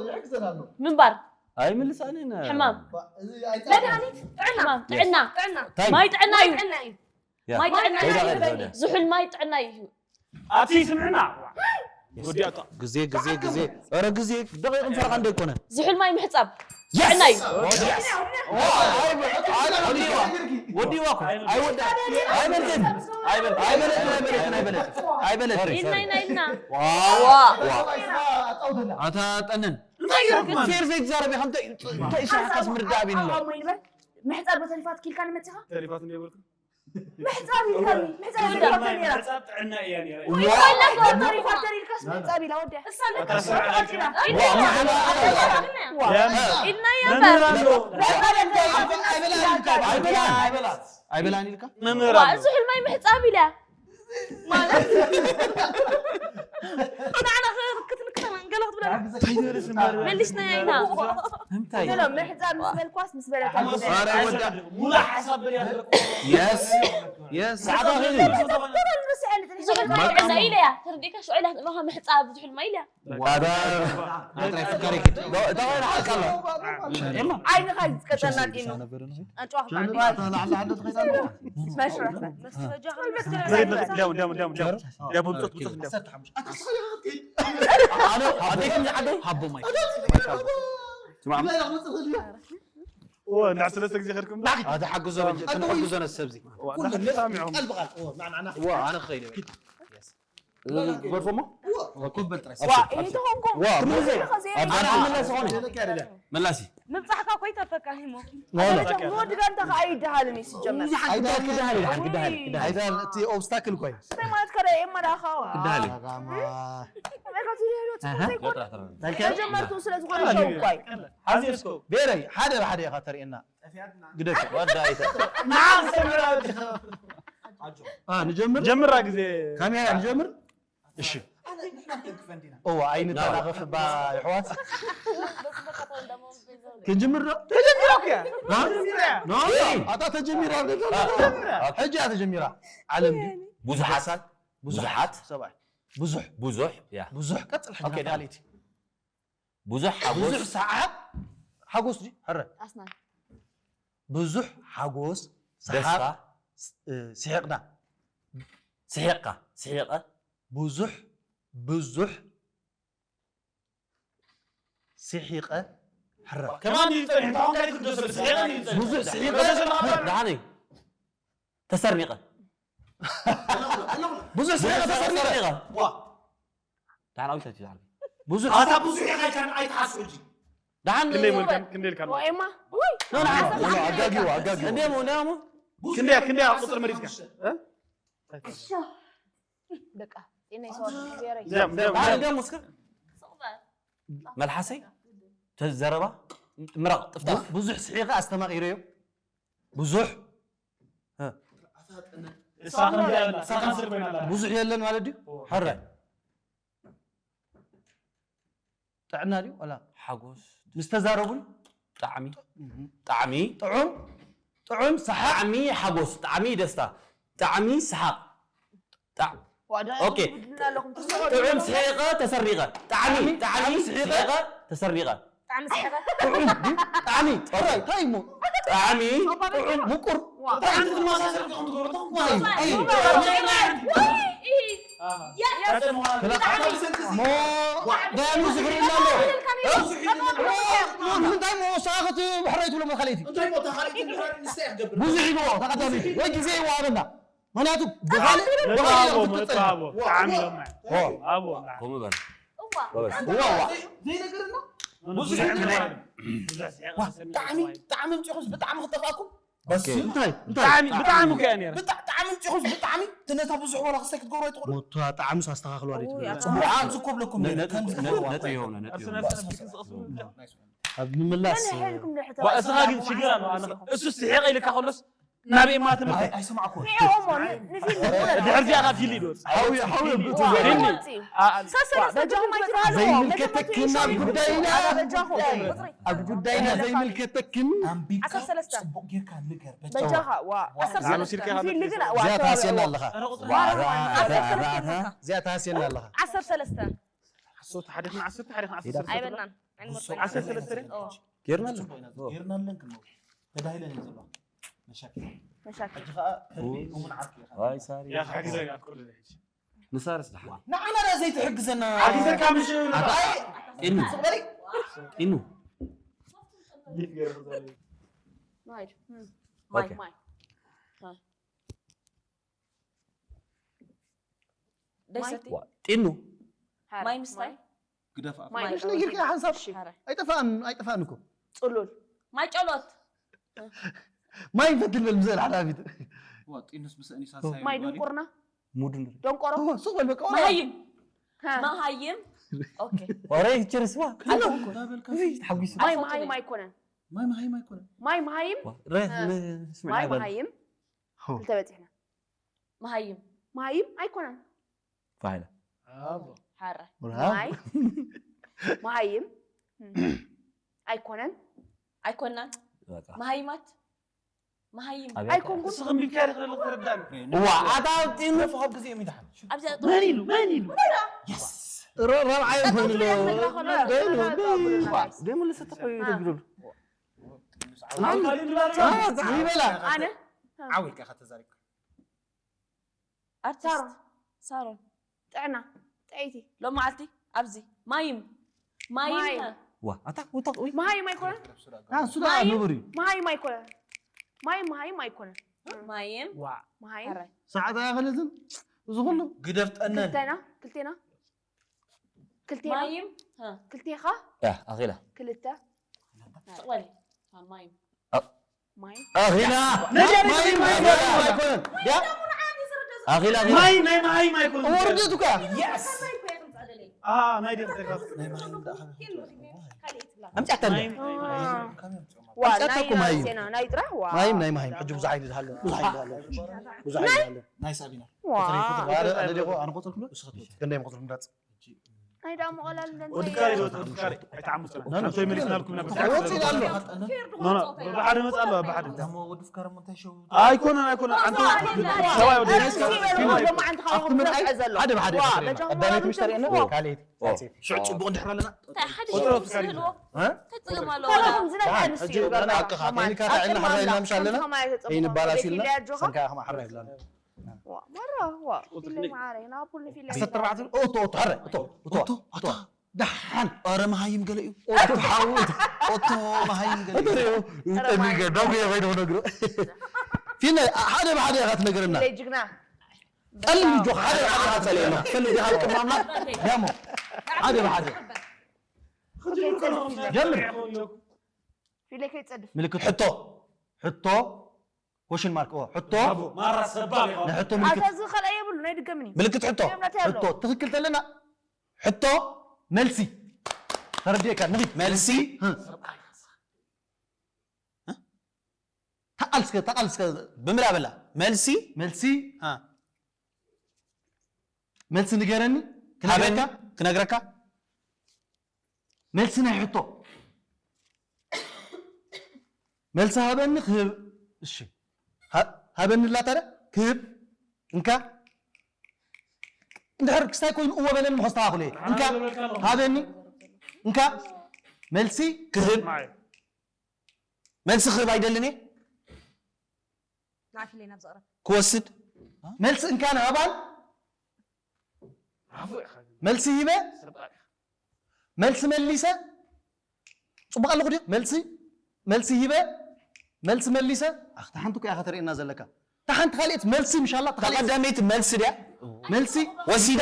ይሕግዘን ኣሎ ምንባር ኣይምልሳኒ ሕማም መድሃኒት ጥዕና ሕማም ጥዕና ጥዕና ታይ ማይ ጥዕና እዩ ጥዕና እዩ ያ ማይ ጥዕና እዩ ከይዳ ይበኒ። ከይዳ ዝሑል ማይ ጥዕና እዩ ኣቲ ስምዕና ወዲያቶ ግዜ ግዜ ግዜ ኧረ ግዜ ደቂቕ ፈረቓ እንደ ኣይኮነ ዝሑል ማይ ምሕፃብ Yes! ጥዕና እዩ ወዲዋ እኮ ኣይወዳ ኣይበልትን ኣይበልትን ኣይበልትን ኣይበልትን ኢልና ኢና ኢልና ኣታ ጠነን ፌር ዘይትዛረብ ኢኻ እንታይ እንታይ ይስራሕካስ ምርዳእ ቢንሎ ምሕፃብ ዶ ተሪፋት ኪልካ ንመፅኻ ተሪፋት እንደ ይበልኩ ምሕፃብ ኢልካኒ ምሕፃብ ኢልካ ነይራ ሕፃብ ጥዕና እያ ነይራ ወይ ወላ ተሪፋት ተሪልካስ ምሕፃብ ኢላ ወዲያ ኣታ ስርዓት ኢልና እያ መምህር ኣሎ ኣይበላን ኢልካ መምህር ኣሎ እዚ ሕልማይ ምሕፃብ ኢላ ማለት ንዓና ክትንክተና ገለ ክትብለና እንታይ ዝበለ ስምበር መሊስና ኢና እንታይ ገለ ምሕፃብ ምስ በልኳስ ምስ በለታ ኧረ ወዳ ሙሉ ሓሳብ በል ያደረኩ የስ የስ ሰዓት ኣኺሉ እዚ ሕልማይ ጥዕና ኢለያ ተረዲእካ ሽዑ ኢላ ትእምኻ ምሕፃብ እዚ ሕልማይ ኢለያ ዋዳ ናይ ጥራይ ፍካሪ ክድ እንታይ ሓቃ ኣሎ ዓይንኻ ዝቀጠልና ጢኑ ኣንጭዋ ክበዓል መስረፈ ደም ደም ደም ደም ደም ብጾት ብጾት ደም ኣነ ኣደይ ከምዚ ዓደይ ሃቦ ማይ ኦ እንዳ ሰለስተ ግዜ ከድኩም ኣቲ ሓግዞ ክንሕግዞ ነሰብዚ እንዳሰሚዖም ዋ ኣነ ክኸይድ እየ ግበርፎሞ ኮበል ጥራይ ይተኾንኩም ዋ ክምዘ ኣነ ክምለስ ኾነ መላሲ ምብፃሕካ ኮይ ተፈካ ሂሞ ዋላ ወዲ ጋንታ ከዓ ይደሃልን እዩ ሲጀመር ኣይዳ ክዳሃል ይልሓል ክዳሃል ክዳሃል ኣይዳል እቲ ኦብስታክል ኮይ እንታይ ማለት ከደ የመላኻዋ ክዳሃል መጀመርቱ ስለ ዝኾነ ሸው እኳ እዩ ሓዚስኮ ቤረይ ሓደ ብሓደ ኢኻ ተርእየና ግደፍ ወዳ ኣይተ አ፣ ንጀምር ጀምራ ግዜ ካሜራ ንጀምር እሺ እዋ ኣይንተናኸፍ ባ ይሕዋት ክንጅምር ዶ ተጀሚሮክ እያ ኖ ኣታ ተጀሚራ ሕጂ እያ ተጀሚራ ዓለም ድዩ ብዙሓት ብዙሓት ሰብኣይ ብዙሕ ብዙሕ ያ ብዙሕ ቀፅል ሕጂ ኦኬ፣ ካልእቲ ብዙሕ ሓጎስ ብዙሕ ሰዓት ሓጎስ ድዩ ሕረ ኣስናን ብዙሕ ሓጎስ ደስታ ሰሓቕ እ፣ ስሒቕና ስሒቕካ ስሒቐ ብዙሕ ብዙሕ ስሒቐ ሕረ ከማን እዩ ጸኒሑ ታሁን ካይ ትግደሰ ስሒቐ እዩ ጸኒሑ ብዙሕ ስሒቐ ደሓነይ ተሰርኒቐ ብዙሕ ስሒቐ ተሰርኒቐ ተሰርኒቐ ዋ ደሓን ኣዊት ኣቲ ዝሓልኩ ብዙሕ ኣታ ብዙሕ ኢኻ ኢልካን ኣይትሓስብ ሕጂ ደሓን ክንደይ መልካም ክንደይ ኢልካ ወኤማ ውይ ኣጋጊዋ ኣጋጊዋ እንዴ ሞ እንዴ ሞ ክንደይ ክንደይ ኣብ ቁጽሪ መሪጽካ በቃ ጤና ይሰዋል ዜረይ ደም ደም ደሓን ደም እንዴ ሞ እስከ መልሓሰይ ተዘረባ ምራቕ ጥፍጣፍ ብዙሕ ስሒቐ ኣስተማቒረዮ ብዙሕ እሳ ከም ዘላ እሳ ካንስል ኮይና ኣላ ብዙሕ የለን ማለት ድዩ ሕረ ጥዕና ድዩ ወላ ሓጎስ ምስ ተዛረቡን ጣዕሚ ጣዕሚ ጥዑም ጥዑም ሰሓቕ ጣዕሚ ሓጎስ ጣዕሚ ደስታ ጣዕሚ ሰሓቕ ጣዕ- ኦኬ። ጥዑም ስሒቐ ተሰሪቐ። ጣዕሚ፣ ጣዕሚ ስሒቐ ተሰሪቐ። ጣዕሚ ስሒቐ። ጥዑም፣ ጣዕሚ፣ ጥራይ፣ እንታይ እሞ? ጣዕሚ፣ ጥዑም፣ ምቁር። ጣዕሚ ትመሳሰል ከም ትገብሮ፣ እንታይ እዩ? ኣይ፣ ሞ፣ ዳያኑ ዝኽሪ ኢልና ኣሎ። ሞ፣ ንምንታይ ሞ፣ ሰዓኸት ብሕራይ ትብሎ መኻለይቲ? እንታይ ሞ፣ ተኻለይቲ ብሕራይ ንስታይ ክትገብር? ብዙሕ ይብሎ፣ ተቐዳሚ። ወይ ግዜ ይወሃበና። ምኽንያቱ ብኻልእ፣ ብኻልእ እዮም ክትቀየር። ጣዕሚ እዮም። ኦ። ከምኡ በል። እዋ። ጎበዝ። እዋ፣ እዋ። ዘይነገርና? ብዙሕ ብዙሕ ይብሎ። ብዙሕ ዋ፣ ጣዕሚ፣ ጣዕሚ ኣምጺኹስ ብጣዕሚ ክጠፍኣኩም? በስ ኦኬ። እንታይ? እንታይ? ብጣዕሚ፣ ብጣዕሚ እኮ እያ ነይራ። ብጣ-፣ ጣዕሚ ኣምጺኹስ ብጣዕሚ፣ እቲ ነታ ብዙሕ ዋላ ክስታይ ክትገብሮ ኣይትኽእሉ። ሞቷ ጣዕምስ ኣስተኻኽሉ ኣሪት እዩ። ኣይ፣ ጽቡቕ። ኣጽብቑ። ጽቡቕ። ጽቡቕ። ነጥቢ፣ ነጥቢ፣ ነጥቢ ይሆን፣ ነጥቢ ይሆን። ኣብ ምምላስ፣ መን ሒዝኩም ድሕሪ ዋ፣ እስኻ ግን ተባዕትኩም ሽግር ኣሎ። ኣነ፣ እሱ ስሒቕ ኢልካ ከሎስ ናበይ እማ ትምህርቲ? ኣይ፣ ኣይሰማዕኩን። ንዕኦም ን-፣ ንፊልም ድሕር እዚኣ ካብ ፊልም ይወጽእ። ሓዊ፣ ሓዊ፣ ዋ፣ ፊልም። ወጽእ። አ-፣ አ-፣ ሰሰ-፣ ሰሰ-፣ በጃኹም ኣይትበሃሉ። ዘይምልከተክን ኣብ ጉዳይና። በጃኹም። ኣብ ጉዳይና ዘይምልከተክን። ኣንቢብካ ዓሰርተ ሰለስተ። ጽቡቕ ጌርካ ንገር፣ በጃ። በጃኻ፣ ዋ። ዋ። ዓሰርተ ሰለስተ። ንዓና ሲልካ ንፊልም ግን፣ ዋ፣ እዚኣ ተዋብዕዎ። ተሃስየና ኣለኻ። ኧረ ቁጽሪ ዋ፣ ዋ፣ ዋ፣ ዋ። እዚኣ ተሃስየና ኣለኻ። ዓሰርተ ሰለስተ። ዓሰርተ ሰለስተ። ሓሶት ሓደትና ዓሰርተ ሓደትና ዓሰርተ ሰለስተ። ኣይበልናን። ዓይኒ ሞርጾ። ዓሰርተ ሰለስተ። ኦ። ጌርና ኣለና። ጽቡቕ ኢና። ኦ። ጌርና ኣለና ክንብል። ተዳሂለን እየን ዘለዋ። መሻክል። መሻክል። ሕጂ ኸኣ ከልቢ ኡ። እሙን ዓርኪ ኢኻ። ዋይ ሳሪ። ያ ሓግዘ ኣትኩር ሕጂ። ንሳርስ ደሓን። ንዓና ዳ ዘይትሕግዘና። ሓጊዘካ ምሽ ኣታ-፣ ኣይ፣ ኢኑ። ጽቕ በሊ። ኢኑ። ማይ። ማይ፣ ኦኬ። ማይ። ደይ ማይ። ሰቲ? ዋ፣ ጢኑ። ሓረ። ማይ ምስታይ? ማይ። ግደፍ ኣፍ። ማይ። ማይ። ምሽ ነጊርካ ሓንሳብ። እሺ። ሓረ። ኣይጠፋእን፣ ኣይጠፋእን እኮ። ጽሉል። ማይ ጨሎት። ማይ ይፈትል በል ምዘል ሓላፊት። ዋ፣ ጢኑስ ምስ ኣኒሳ ኦ። ሳይ ማይ ይባል እዩ። ድንቁርና? ሙድ ንርኢ። ደንቆሮ? ኦ፣ ሱቕ በል በቃ፣ ኦ። መሃይም። ሃ። መሃይም። ኦኬ። ኦሬ፣ ችርስ ዋ። ጢኑ። ኣለኩ። እንዳበልካ። እይ፣ ተሓጒሱ። ማይ ኣፎቱ መሃይም በይ። ኣይኮነን። ማይ መሃይም ኣይኮነን። ማይ መሃይም? ዋ፣ ረ-፣ እ። ን-፣ ስምዒ ማይ ኣይበል። መሃይም? ሆ። ክልተ በጺሕና። መሃይም። መሃይም ኣይኮነን። ፋይዳ። ኣቦ። ሓራይ። ብራቮ። ማይ መሃይም ኣይኮነን። ኣይኮናን። በቃ። መሃይማት። መሃይም። ኣበይ? ኣይኮንኩን። ንስኺ እምቢ ኢልካ ዲኺ ዘለኺ ተረዳእኒ። እዋ፣ ኣታ ኣብቲ ን-፣ ረፉ ካብ ግዜ እዮም ይድሓን። ኣብዚ መን ኢሉ? መን ኢሉ? የስ። ረ-፣ ራብዓይ ኮይኑ ኣሎ። ጸጥታ ዙርያ ክነግራ ከሎ ደይኑ፣ ጸጥታ ደይኑ፣ ዙርያ ዋ፣ ደይኑ። ደይኑ ልሰጥሑ አ። ይደግዱሉ። አ፣ ጸጥታ ይበላ። ኣነ? ዓው ኢልካ ኢኻ ተዛሪብካ። ኣርቲስት ሳሮን። ሳሮን። ጥዕና፣ ጥዕይቲ። ሎም መዓልቲ ኣብዚ ማይም። ማይም። ማይም። ዋ፣ ኣታ፣ ውታ፣ ውይ። መሃይም ኣይኮነን? አ፣ እሱ ደኣ ማይም። ንቡር እዩ። መሃይም ኣይኮነን። ማይም መሃይም ኣይኮነን። ማይም። ዋ። መሃይም። ሓራይ። ሰዓት ኣያኸለትን? እዚ ኩሉ? ግደፍ ጠነን። ክልተና፣ ክልቴና። ክልቴና። ማይም። ሃ። ክልቴኻ። ያ፣ ኣኺላ። ክልተ። ጽቕ በሊ። ሃ፣ ማይም። ኣ-፣ ማይ። ኣኺላ። ነጃ ማይ፣ ማይ፣ ማይ፣ ማይ፣ ማይ። ኣይኮነን። ያ? ኣኺላ፣ ኣኺላ። ማይ፣ ናይ ማይ፣ ማይ ኣይኮነን። ወርደቱ እኳ። የስ። ኣ፣ ናይ ደም ተጋፍ። ናይ ማይ ደም ተጋፍ። ኣምጫታ ማይ፣ እንደ። ማይ፣ ማይ። ዋ፣ ኣምጫታ ናይ እኮ ማይ። ሴና፣ ናይ ጥራሕ፣ ዋ። ማይ፣ ናይ ማይ። ሕጂ ብዙሕ ዓይነት ኣሎ። ብዙሕ ዓይነት ኣሎ። ብዙሕ ዓይነት ኣሎ። ናይ ሳቢና። ዋ። ቁጽሪ፣ ቁጽሪ። ኣረ፣ ኣነ ዲኹ፣ ኣነ ቁጽሪ ክብሎ? ንስኻ ትወጽእ። ክንደይ ቁጽሪ ምረጽ? ናይ ዳሞ ቀላል እንደ ወዲ እንታይ ካሪ እዩ? ዶ፣ ወዲ ካሪ። ኣይተዓምጹና። ኖ፣ ኖ። ሓንቶ ይመሊስናልኩም ናብ ወጺ ኣሎ። ኖ፣ ኖ። ብሓደ መጻ ኣሎ፣ ብሓደ። ዳሞ ወዲ ፍካረ ሞ እንታይ ሸው? ኣይኮነን፣ ኣይኮነን። ኣንተ ሰብኣይ ወዲ ኣንተ ሰብኣይ ወዲ። ኣንተ ሰብኣይ ወዲ። ኣፍቲ ምርኣይ ሓደ ብሓደ ዋ፣ ኢኻ ትርእየና። በጃኹም ቀዳመይቲ ምሽ ተርእየና፣ ኦ። ካልኣይቲ። ኦ። ሽዑ ጽቡቕ እንድሕር ኣለና። እንታይ ሓደ ቁጥሮ ሽዑ ፍካሪ። ዝህልዎ? እ? እንታይ ጸገም ኣለዎ? ካልኣኹም ዝነግዐ ደሓን፣ ንሱ ሕጂ እዩ፣ ገርና ሓቅኻ፣ ከማን። ከይንካ እንታይ ኢልና ሓራይ ኢልና ምሽ ኣለና? ከማን ተጸብቑ ከይንባላሽ ኢለኪ ኢልና፣ ኢለያ ኣጆኻ። ሰንካ ኢኻ ማሕራይ ብላና። ዋ፣ ማራ፣ ዋ። ቁጥሪ ኢለይ ክንደይ? ማዓረይ፣ ንኣቡል ንፊለይ። ዓሰርተ ኣርባዕተ፣ ኦቶ፣ ኦቶ፣ ሕረ፣ ኦቶ፣ ኦቶ፣ ኦቶ፣ ኦቶ። ኦቶ። ደሓን። ኧረ መሃይም ገለ እዩ። ኦቶ፣ ሓው፣ ኦቶ። ኦቶ መሃይም ገለ እዩ። ኦቶ፣ ኦቶ፣ ኦቶ፣ ዳጉ የኸይዶ ነግሮ። ፊነ፣ ሓደ ብሓደ ኢኻ ትነግረና። ፊለይ ጅግና። ቀልል እዩ፣ ጆ፣ ሓደ ብሓደ ኢኻ ትጸልየና። ትፈልጥ ኢኻ፣ ቅማምና። ያሞ፣ ሓደ ብሓደ። ጀምር። ፊለይ ከይጸድፍ። ምልክት ሕቶ። ሕቶ። ኮሽን ማርክ፣ ኦ፣ ሕቶ። ብራቮ፣ ማራ ሰባብ ኢኻ። ናይ ሕቶ ምልክት። ኣታ እዚ ካልኣይ የብሉ፣ ናይ ድገምን እዩ። ምልክት ሕቶ። ድገም ናተይ ኣሎ። ሕቶ፣ ትኽክል ተለና። ሕቶ፣ መልሲ። ተረዲእካ፣ ንኺድ። መልሲ። እ። ተቓል እስከ፣ ተቓል እስከ፣ ብምላ በላ። መልሲ። መልሲ። እ። መልሲ ንገረኒ፣ ክነግረካ። ሃበኒ፣ ክነግረካ። መልሲ ናይ ሕቶ። መልሲ ሃበኒ ክህብ። እሺ። ሃ-፣ ሃበኒ ኣላ ታዲያ? ክህብ። እንካ። እንድሕር ክስታይ ኮይኑ እወ በለኒ፣ ሞ ከስተኻኽሎ እየ። እንካ፣ ሃበኒ። እንካ፣ መልሲ ክህብ። መልሲ ክህብ ኣይደልን እየ። ንዓፊለይ ናብ ዘቕረብ ክወስድ። መልሲ እንካ ንሃባን። መልሲ ሂበ። መልሲ መሊሰ። ጽቡቕ ኣለኹ ድዩ? መልሲ፣ መልሲ ሂበ። መልሲ መሊሰ። ኣኽታ ሓንቲ እኮ ኢኻ ተርእየና ዘለካ። እታ ሓንቲ ካልእት መልሲ ምሻላ፣ እታ ካልእት ቀዳመይቲ መልሲ ድያ? መልሲ ወሲደ፣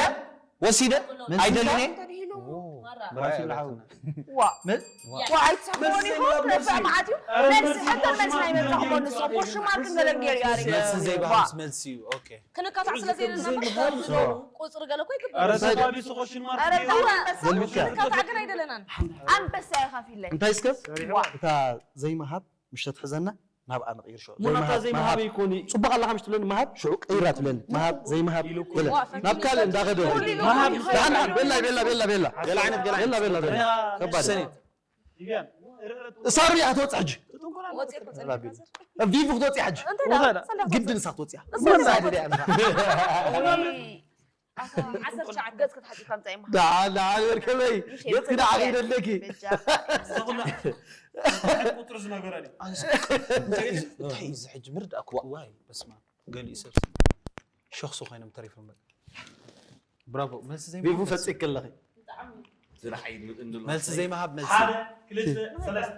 ወሲደ። መልሲ ኣይደልን እየ። ተድሂሉ ማራ። በራሲ ብልሓዊ። ዋ። መል-፣ ዋ፣ ኣይትስሕቅዎን ኢኹም፣ ነፍዕ መዓት እዩ። ኧረ መልሲ፣ መልሲ ሕቶ መልሲ ናይ ምብራኽ ኮንሶ፣ ኮሽን ማርክ ንገረን ገይሩ እዩ ኣሪገ። መልሲ ዘይበሃልስ ዋ። መልሲ እዩ። ኦኬ። ክንካታዕ ስለ ዘይብልና እምበር፣ ቁጽሪ ገለ እኮ ይግበር። ኧረ ተባቢሱ ኮሽን ማርክ ኧረ እዩ። ተባቢሱ ኮሽን ማርክ ኧረ እዩ። ክንካታዕ ግን ኣይደለናን። ኣንበሳ ኢኻ ፊለይ። እንታይ እስከ? ዋ። እታ ዘይምሃብ ምሽ ተትሕዘና ናብኣ ንቕይር። ሽዑ ሙና እታ ዘይምሃብ ዘይምሃብ ይኮኒ። ጽቡቕ ኣላ ሓምሽ ትብለኒ፣ ምሃብ ሽዑ ቀይራ ትብለኒ። ምሃብ ዘይምሃብ ኢሉ እኮ ገለ ዋ፣ ፈኪሩ ናብ ካልእ እንዳኸደ። ኩሉ ኢሉ ምሃብ እኮ ድሓን ድሓን፣ ቤላ ቤላ ቤላ ቤላ። ገለ ዓይነት ገለ ቤላ ቤላ ቤላ። ዓይነት ከባድ። ሰኔት ሳርቢ ክትወጽእ ሕጂ። ወጽእ እኮ ጸኒሑ። ቪቭ ክትወጽእ ሕጂ። እንታይ ደኣ? ሰንደቕ ግድን ትወጽእ። ንሳ ክትወጽእ እያ። እሱ ምንም ሰንደቕ ኣይደልያ ንሳ። ዓሰርተ ትሽዓተ ገጽ ክትሓጽዩ ከምጻ ይማ። ደሓን ደሓን ወርከበይ። ገጽ ክዳ ዓገይደለኪ። እዛ ኩላ እንታይ ዓይነት ቁጽሪ ዝነገራ ድዩ? እንታይ እዩ እዚ ሕጂ ምርዳእኩ ዋይ በስማ ገሊኡ ሰብ ሸኽሱ ኮይኖም ተሪፎም በቃ። ብራቮ መልሲ ቪቭ ዘይምሃብ ፈጺእክ ኣለኺ። ዝረሓይ እንድሎ መልሲ ዘይምሃብ መልሲ ሓደ ክልተ ሰለስተ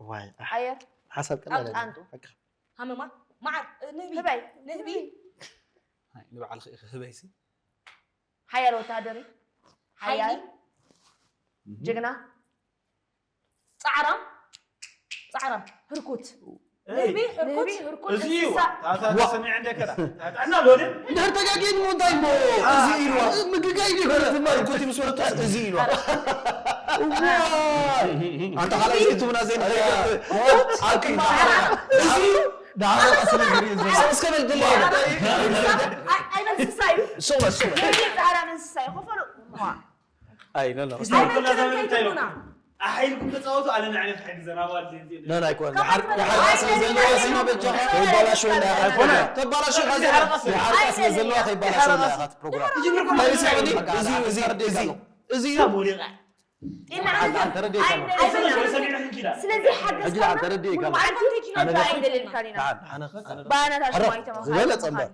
ዋይ ኣየር ሓሳብ ቀላል ኣምጣ ኣይደለም። ኣንጡ። ሓቅኻ። ሃመማ ማዓር ንህቢ ህበይ ንህቢ ኣይ፣ ንባዕልኺ ኢኺ ህበይሲ ሓያል ወተሃደር እዩ። ሓያል ሓይሊ ጅግና ጻዕራም ጻዕራም ህርኩት እይ፣ ንህቢ ህርኩት እዚ እዩ እንስሳ ታታ ተሰሚዐ እንደከዳ ታጣና ሎደ እንድሕር ተጋጊኑ እንታይ እሞ እዚ ኢልዋ። ምግጋይ ድዩ? ማለት ትማሊ ኮቲ ምስ ወረደ እዚ ኢልዋ። እዋ። ኣንተ ሓላይ ዘይትብና ዘይንፈልጥ። ኣኪ። እዚ እዩ። ዳዕሮ ቀስ ኢለ ዝርኢ ዘሎ። ሰብ እስከ በል ድለ። ኣይ- ኣይበል እንስሳ እዩ። ሶመ፣ ሶመ። ጻዕራም እንስሳ እዩ። ክፈሉ። ኣይ፣ ኖ፣ ኖ። እዚ ኩላ ዘመን እንታይ ኢሉ? ኣሓይልኩም ተጻወቱ፣ ኣነ ንዓይ ክሕግዘን ኣባል ዜን ዜን። ኖ፣ ኖ፣ ኣይኮነን። ይሓር-፣ ይሓርቃ ስለ ዘለዋ ሲና በጃኻ። ከይባላሸወና ኢኻ። ኣይኮነን። ተባላሸው ኢኻ ዘላ። ይሓርቃ ስለ ዘለዋ ከይባላሸወና ኢኻ እቲ ፕሮግራም። ይጅምርኩም ናይ ስዕዲ፣ እዚ፣ እዚ፣ እዚ፣ እዚ እዩ። ሞሊቃ። ኢና ኣንተ ረዲእካ ነው። ኣይንደልየልካን። ሰሚዕኩም ኪዳ። ስለዚህ ሓገዝ ሕጂ ኣንተ ረዲእካ ነው። ሙሉእ ዓለም ቴክኖሎጂ ኣይንደልየልካን ኢና። ደሓን፣ ኣነ ኸ? ባናታ ኣረ፣ ሽማይ ተማሃሩ ዝበለጸ እምበር።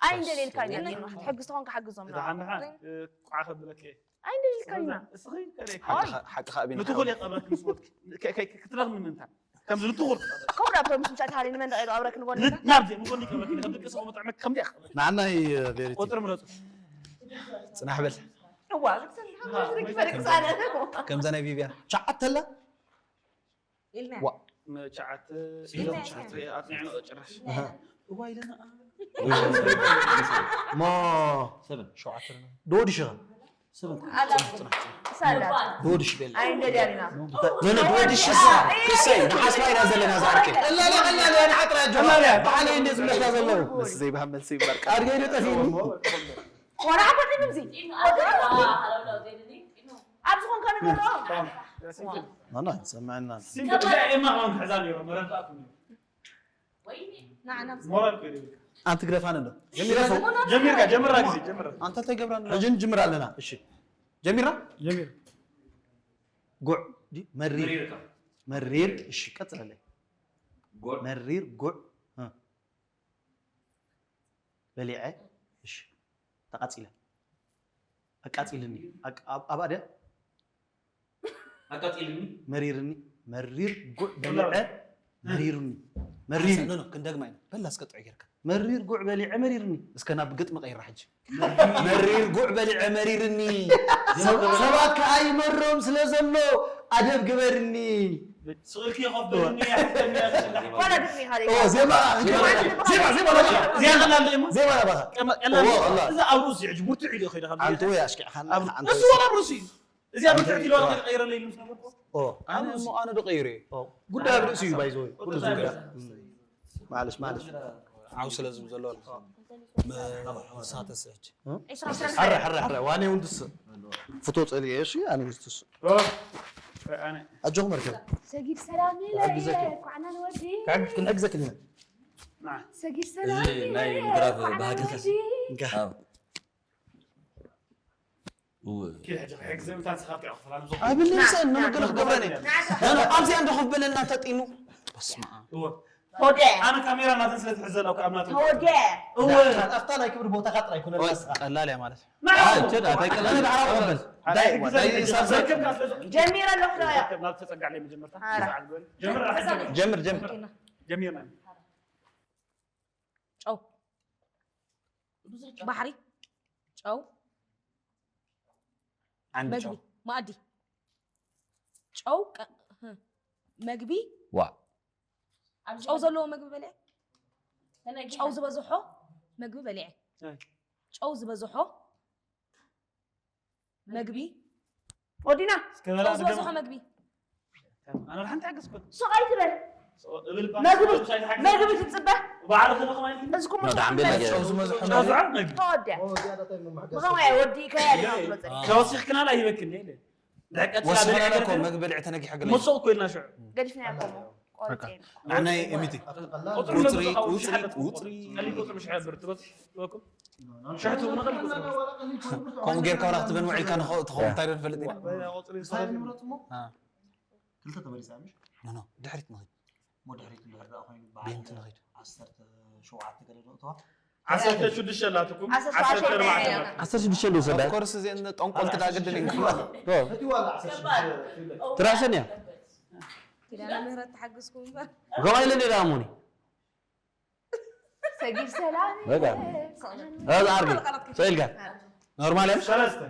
ኣይንደልየልካን ኢና። ትሕግዝ ተኾንካ ሓግዞም ንባዕልኻ። ደሓን ደሓን፣ እ፣ ቋዕ ከብለኪ። ኣይንደልየልካን ኢና። እስኺ ከለይ። ሓቅኻ- ሓቅኻ ኣቢና ንትኹል የቐብረኪ ምስ ሞትኪ። ከ-፣ ከ-፣ ክትረኽሚ ምንታ? ከምዚ ንትኹል። ከምኡ ዳ ፕሮሚስ ምሻ ተሃሊ ንመን ደቂቕ ኣብረክ ንጎኒ። ን-፣ ናብዚ ንጎኒ ይቀብረኪ። ከም ደቂ ሰው መጥዕመ ከም ዲያ። ንዓናይ ቬሪቲ ቁጽሪ ምረጹ። ጽናሕ በል። እዋ፣ ዝግሰል ሓሙሽ ዝግፈል ክሳነ። ከምዛ ናይ ቪቪያን ቻዓት ተላ ኢልና ዋ። ቻዓት ኢልና ቻዓት ኣጽኒዕና ጭራሽ። እዋ ኢለና። ሞ ሰበን ሸውዓተ ዶ ወዲሽኻ ሳላ። ዶ ወዲሽ ቤላ ኣይ እንደዲ ኣሊና። ነነ ዶ ወዲሽ ክሰይ ንሓስባ ኢና ዘለና ዛርቂ ቀላል ቀላል ያ ንሓጥራ ጆ ባለ እንደ ዝመታ ዘለዉ ምስ ዘይባህ መልሲ ይምበር ኣድገይ ዶ ጠፊኒ ኮራ ኮራ ንምዚ። ኣብዚ ኮንካ ንገሮ። ናና ሰማዕና ሲምፕል ኤማ ማን ሕዛ ነይሮ መረዳእኩም። ንዓና ምስ ሞራል ከይዱ። ኣንቲ ግደፋን እንዶ ጀሚርካ ጀምራ ግዜ ጀምራ። ኣንተ ተገብራ ሕጂ ንጅምር ኣለና እሺ ጀሚራ ጀሚር ጉዕ ዲ መሪር መሪርካ። መሪር እሺ ቀጽለለይ ጎል መሪር ጉዕ እ። በሊዐ እሺ ተቃጺለ ኣቃጺልኒ ኣቅ- ኣብ- ኣብኣ ድያ ኣቃጺልኒ መሪርኒ መሪር ጉዕ በሊዐ መሪርኒ መሪር ኖ ኖ ክንደግማ ኢና በላ እስከ ጥዑይ ጌርካ መሪር ጉዕ በሊዐ መሪርኒ እስከ ናብ ግጥሚ ቀይራ ሕጂ መሪር ጉዕ በሊዐ መሪርኒ ሰብ- ሰባት ከኣ ይመሮም ስለ ዘሎ ኣደብ ግበርኒ ስቕልኪ የኸፍተኒ ያሕተኒ ያስላ። ኮላ ግጥሚ ኢኻ ኦ ዜማ ዜማ ዜማ ዜማ ዚያ ቀላል እሞ ዜማ ናባኻ ቀላል ኦ፣ ኣላ። እዚ ኣብ ርእሲ ሕጂ ብርቱዕ ኢሉ ይኸይድ ካብ ኣንተ ወይ ኣሽኪዕኻና ኣብ ኣንተ እሱ ወላ ኣብ ርእሲ እዩ። እዚኣ ብትሕቲ ኢሉ ከይቀይረለይ ኢሉ ምስ ነበርኩ ኦ ኣነ እሞ ኣነ ዶ ቀይረ እዩ። ጉዳይ ኣብ ርእሲ እዩ ባይዞ ኩሉ ዝግዳ ማለሽ ማለሽ ዓው ስለ ዝብል ዘሎ ምሳተስ ሕጂ ሕረ ሕረ ሕረ ዋኔ እውን ትስእ ፍቶ ጸሊኤ እሺ ኣነ እውን ትስእ ኣነ ኣጆኹም መርከብ ሰጊድ ሰላም ኢለ ክሕግዘኪ። ኳዕና ንወዲ። ክሕግ- ክንሕግዘኪ ኢና ሰጊድ እዚ ሰላም ኢለ ናይ ምድራፍ ኳዕና ባህግታት ንወዲ። ኣው እወ። ኪድ ሕጂ ክሕግዘ ምታ ንስኻ ክትሪኦ ክፈላ ንብዞ። ኣብልሰ ንመገለ ክገብረኒ ኣብዚኣ እንዶ ኮፍ በለና ተጢኑ በስመ ኣብ እወ። ሆደ ኣነ ካሜራ ናተን ስለ ትሕዘ ኣለኩ ኣብ ናተን። ሆደ እወ። ኣብታ ናይ ክብሪ ቦታኻ ጥራይ ኩነና ንስኻ ቀላል እያ ማለት ኣይ ችድ ኣታይ ቀላል ኣነ ብዓረብ ክበል እንታይ ክግዘ ጀሚረ ኣለኹ ዶ ያ ናብ ተጸጋዕ ለይ መጀመርታ። ኣረ። ጀምር ጀምር ጀምር ጀሚርና። ጨው ባሕሪ ጨው ዓንዲ መግቢ ጨው መኣዲ ጨው ቀ- ህ- መግቢ ዋ ጨው ዘለዎ መግቢ በልዐ ጨው ዝበዝሖ መግቢ በልዐ ኣይ። ጨው ዝበዝሖ መግቢ ወዲና እስከ በላ ጨው ዝበዝሖ ብደም- መግቢ ኣነ ሓንቲ ሓገዝኩ ሱቕ ኣይትበል እብል መግቢ ሻይ ሓገዝ መግቢ ትፅበ ባዕሉ ከለኹም ኣይትብል እዚ ኩሉ ኖ፣ ዳዕም ቤት ነገር። ጨው ዝበዝሖ ጨው ዝዓብ መግቢ ተወደ ዝያዳ እንታይ ምምሕጋዝ ብኸማይ ወዲእካያ ዲኻ ትመፀ ተወሲኽክና ላይ ይበክል ኢለ ደቀት ወሲኽና እኮ መግቢ በልዐ ተነጊሐ ገለ ሙሱቕ እኮ ኢልና ሽዑ ገዲፍናያ እኮ ቆርፂ ንዓናይ ኤሚቲ ቁፅሪ ውፅሪ መብዝሑ ውፅሪ ሓለት ውፅሪ ቀሊል ቁፅሪ ምሽ ሕብር ትበፅሕ ትበኩም ሽሕቱ ንቐል ቁፅሪ ከምኡ ጌርካ ዋላ ክትበን ውዒልካ ንኸ- ትኸውን እንታይ ዶ ንፈልጥ ኢና ቁፅሪ አ። ክልተ ተመሊሳ ምሽ ኖ ኖ ድሕሪት ንኸይድ ሞ ድሕሪት እንድሕር ደኣ ኮይኑ ቤንቲ በዓል ንኸይድ ዓሰርተ ሸውዓተ ገለ ዶ እተዋ ዓሰርተ ሽዱሽተ ኣላትኩም ዓሰርተ ዓሰርተ ሸውዓተ ኣርባዕተ እያ። ኣላትኩም። ዓሰርተ ሽዱሽተ እንዶ ሰዳ ኦፍኮርስ እዚአን ጠንቆልቲ ዳ ግድን እዩ እቲ ዋላ ዓሰርተ ሽዱሽተ ትራሰን እያ ኪዳነ ምህረት ተሓግዝኩም እምበር ገባይለ እንደ ዳሙኒ ሰጊድ ሰላም በቃ። ኣርጊ ሰው ኢልካ ኖርማል እያ ሰለስተ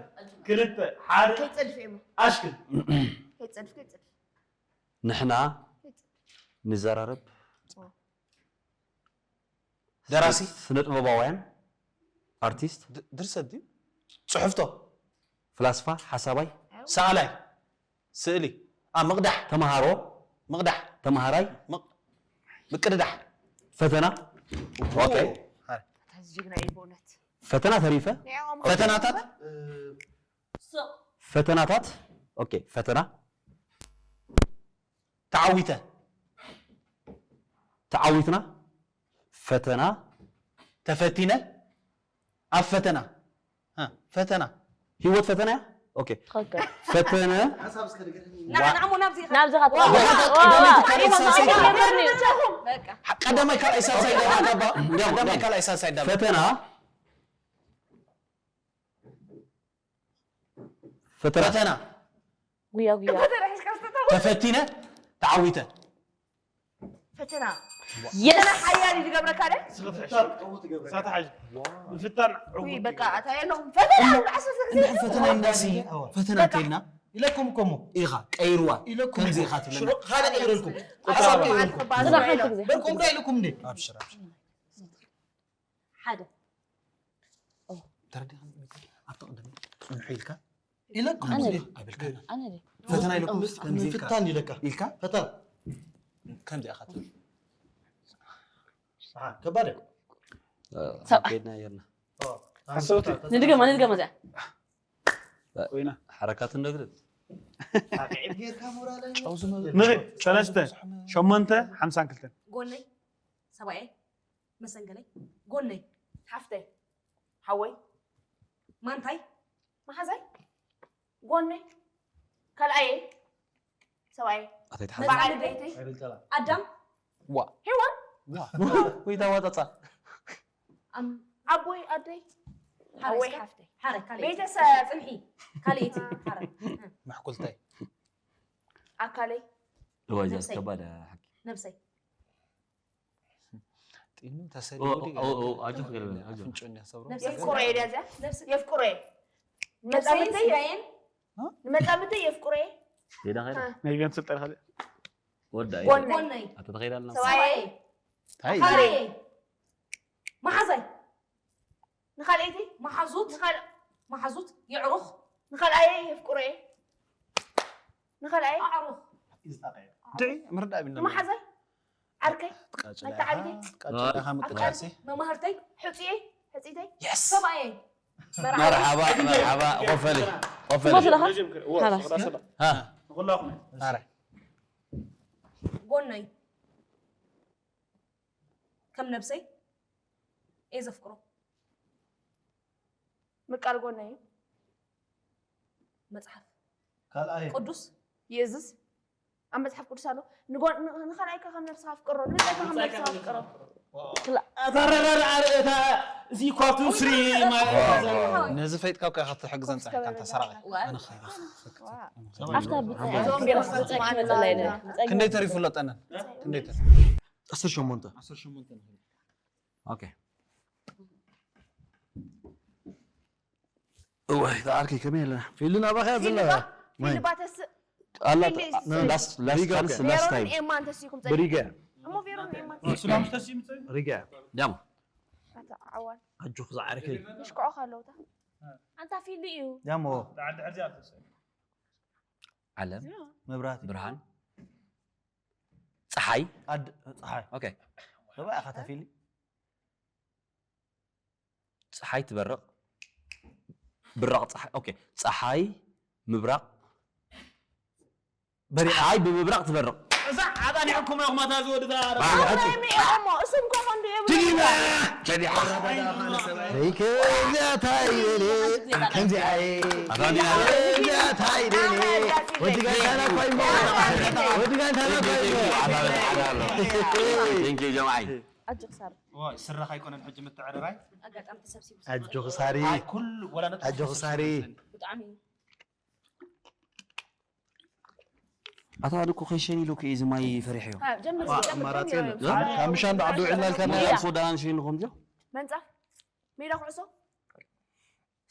ክልተ ሓደ ከይፀድፍ እየ ኣሽክል ከይፀድፍ ከይፀድፍ ንሕና ንዘራረብ ደራሲ ስነ ጥበባውያን ኣርቲስት ድ- ድርሰት ድዩ ፅሑፍቶ ፍላስፋ ሓሳባይ ሰኣላይ ስእሊ ኣብ ምቕዳሕ ተምሃሮ ምቕዳሕ ተምሃራይ ምቕድዳሕ ፈተና ኦኬ ኣታ እዚ ጅግና እዩ ብእውነት ፈተና ተሪፈ ንዕኦም ፈተናታት ፈተናታት ኦኬ ፈተና ተዓዊተ ተዓዊትና ፈተና ተፈቲነ ኣብ ፈተና እ፣ ፈተና ህይወት ፈተና እያ ኦኬ ፈተነ ንዓሞ ናብዚ ናብዚ ኻትዋ ቀዳማይ ካልኣይ ሳልሳይ ደባ በቃ ቀዳማይ ካልኣይ ሳልሳይ ደባ ገባ ቀዳማይ ካልኣይ ሳልሳይ ደባ ፈተና ፈተና ፈተና ጉያ ጉያ ተፈቲነ ተዓዊተ ፈተና የስ ሓያል እዩ ዝገብረካ ደ ሳተ ሓጅ ምፍታን ውይ በቃ ኣታ የለኹም ፈተና ዓሰርተ ግዜ እንድሕር ፈተና ኢልናሲ ፈተና እንተኢልና ኢለኩም እኮ እሞ ኢኻ ቀይርዋ ኢለኩም ከምዚ እኮ። ኢኻ ትብለና ሽዑ ካልእ ቀይረልኩም ስራሕ ሓንቲ ግዜ በልኩም ዶ ኢልኩም እንዴ ኣብሽር ኣብሽር ሓደ ተረዲኻ ኣብቲ ቅድሚ ጽንሑ ኢልካ ኢለኩም ኣነ እንዴ ድየ? ኣይብልካ ኣነ ድየ? ፈተና ኢለኩም ከምዚ ኢልካ ፍታን ኢለካ ኢልካ ፈታን ከምዚ ኢኻ ትብል ኣሓ፣ ከባድ እዩ ሰብዓ። ከድና የርና ንድገማ ንድገማ እዚኣ ኮይና ሓረካት እንደግርብ ጌርካ ሞራለኛ ንኽድ ሰለስተ ሸሞንተ ሓምሳን ክልተን ጎነይ ሰብኣየይ መሰንገለይ ጎነይ ሓፍተይ ሓወይ ማንታይ መሓዛይ ጎነይ ካልኣየ ሰብኣየ ኣተይ በዓል ቤተይ ኣዳም ዋ ሄዋን ወይ ታዋጣጻ ኣቦይ ኣደይ ሓወይ ሓፍተይ ሓረ ካልእ ቤተሰብ ፅንሒ ካልእቲ ሓረ መሕኩልታይ ኣካለይ እዋይ እዚኣ ነብሰይ። ከባድ እያ ሓቂ ነብሰይ ጢኑ ኦ፣ ተሰሊሙ ድዩ ኦ፣ ኦ፣ ኣጆኽ ገለ በለ ኣጆኽ ፍንጭ እንዲያ ሰብሮ ነብሰይ የፍቅሮ እየ ድያ እዚኣ የፍቅሮ እየ ነብሰይ መጻምተይ ስጋየን ንመጻምተይ የፍቅሮ እየ ሌላ ኸይዳ ናይ ቢያን ስልጠና ኸደ ወዳ ጎነይ ጎነይ ኣተ ተኸይዳልና ሰብኣየይ ታይ ካልእይ መሓዛይ ንኻልኣይቲ መሓዙት ንኻል- መሓዙት የዕሩኽ ንኻልኣየይ የፍቅሮ እየ ንኻልኣየይ ኣዕሩኽ ድዒ ምርዳእ ቢልና ንመሓዛይ ዓርከይ ቀጭላኻ መተዓቢተይ ቀጭላኻ ምቅዳሴ መማህርተይ ሕፅየይ ሕፅይተይ የስ ሰብኣየይ መርሓባ መርሓባ ቆፈሊ ቆፈሊ ትመስለኻ መጀመርያ እዋ ሓላስ። ስቕዳ ሰላ ሃ ንኹላኹም ኣረ ጎነይ ከም ነብሰይ እየ ዘፍቅሮ ምቃል ጎነይ እዩ መጽሓፍ ካልኣይ ቅዱስ ይእዝዝ ኣብ መጽሓፍ ቅዱስ ኣሎ ንጎ- ን- ንኻልኣይካ ከም ነብስኻ ኣፍቅሮ ንብጻይካ ከም ነብስኻ ኣፍቅሮ እታ ረዳድ ኣርእታ እዚ ኳቱ ስሪ ማለት ነዚ ፈይጥካ እኮ ኢኻ ትሕግዘን ጸኒሕካ እንተ ሰራቒ ኣነ ኸይበኻ ኣብታ ብጻይ እዞም ገለ ክትመጽእ ክንደይ ተሪፉ ኣሎ ጠነን ክንደይ ተሪፉ ዓሰርተ ሸሞንተ ኦኬ እዋይ ተዓርከይ ከመይ ኣለና ፊሉ ናባኸ ዘላ ፊልባ ተስእ ኣላ ፊሊ- last last chance last ቬሮንን time ኤማን ተስይኩም ጸኒሑ ብሪጋ እሞ ቬሮን ኤማን ሱዳም ተሲሙ ጸይ ሪጋ ዳም ኣታ ዓዋን ኣጆኹ ዝዓርከይ ምሽክዖ ካለውታ ኣንታ ፊሊ እዩ ያሞ ተዓዲ ሕዚ ኣልተሰ ዓለም መብራህቲ ብርሃን ፀሓይ ኣድ ፀሓይ ኦኬ ሰብኣይ ኢኻ ተፊሊ ፀሓይ ትበርቕ ብራቕ ፀሓይ ኦኬ ፀሓይ ምብራቕ በሪቓ ፀሓይ ብምብራቕ ትበርቕ እዛ ዓጣኒዕኩም ኢኹም ኣታ ዝወድታ እሞ እሱም ኮኾ እንዲ የብሉ ትግርኛ ሸዲሓ ከምዚኣ እንታይ ይደሊ ከምዚኣ ኣታ ዲና ከምዚኣ እንታይ ይደሊ ወዲ ጋንታና እኳ ይሞ ወዲ ጋንታና እኳ ይሞ ቴንኪ ጀምዓይ ኣጆ ክሳር ስራኽ ኣይኮነን ሕጂ ምትዕርራይ ኣጋጣሚ ተሰብሲቡ ኣጆኺ ሳሪ ኩሉ ወላ ነጥቢ ኣጆኺ ሳሪ ብጣዕሚ ኣታ ኣነ እኮ ከይሸን ኢሉ እኮ እዩ እዚ ማይ ፈሪሐዮ ጀምር ኣማራፂ የለን ካብ ምሻን ብዓዱ ውዒልና ኢልካ ሶዳናን ሸይንኹም ጆ መንጻፍ ሜዳ ኩዕሶ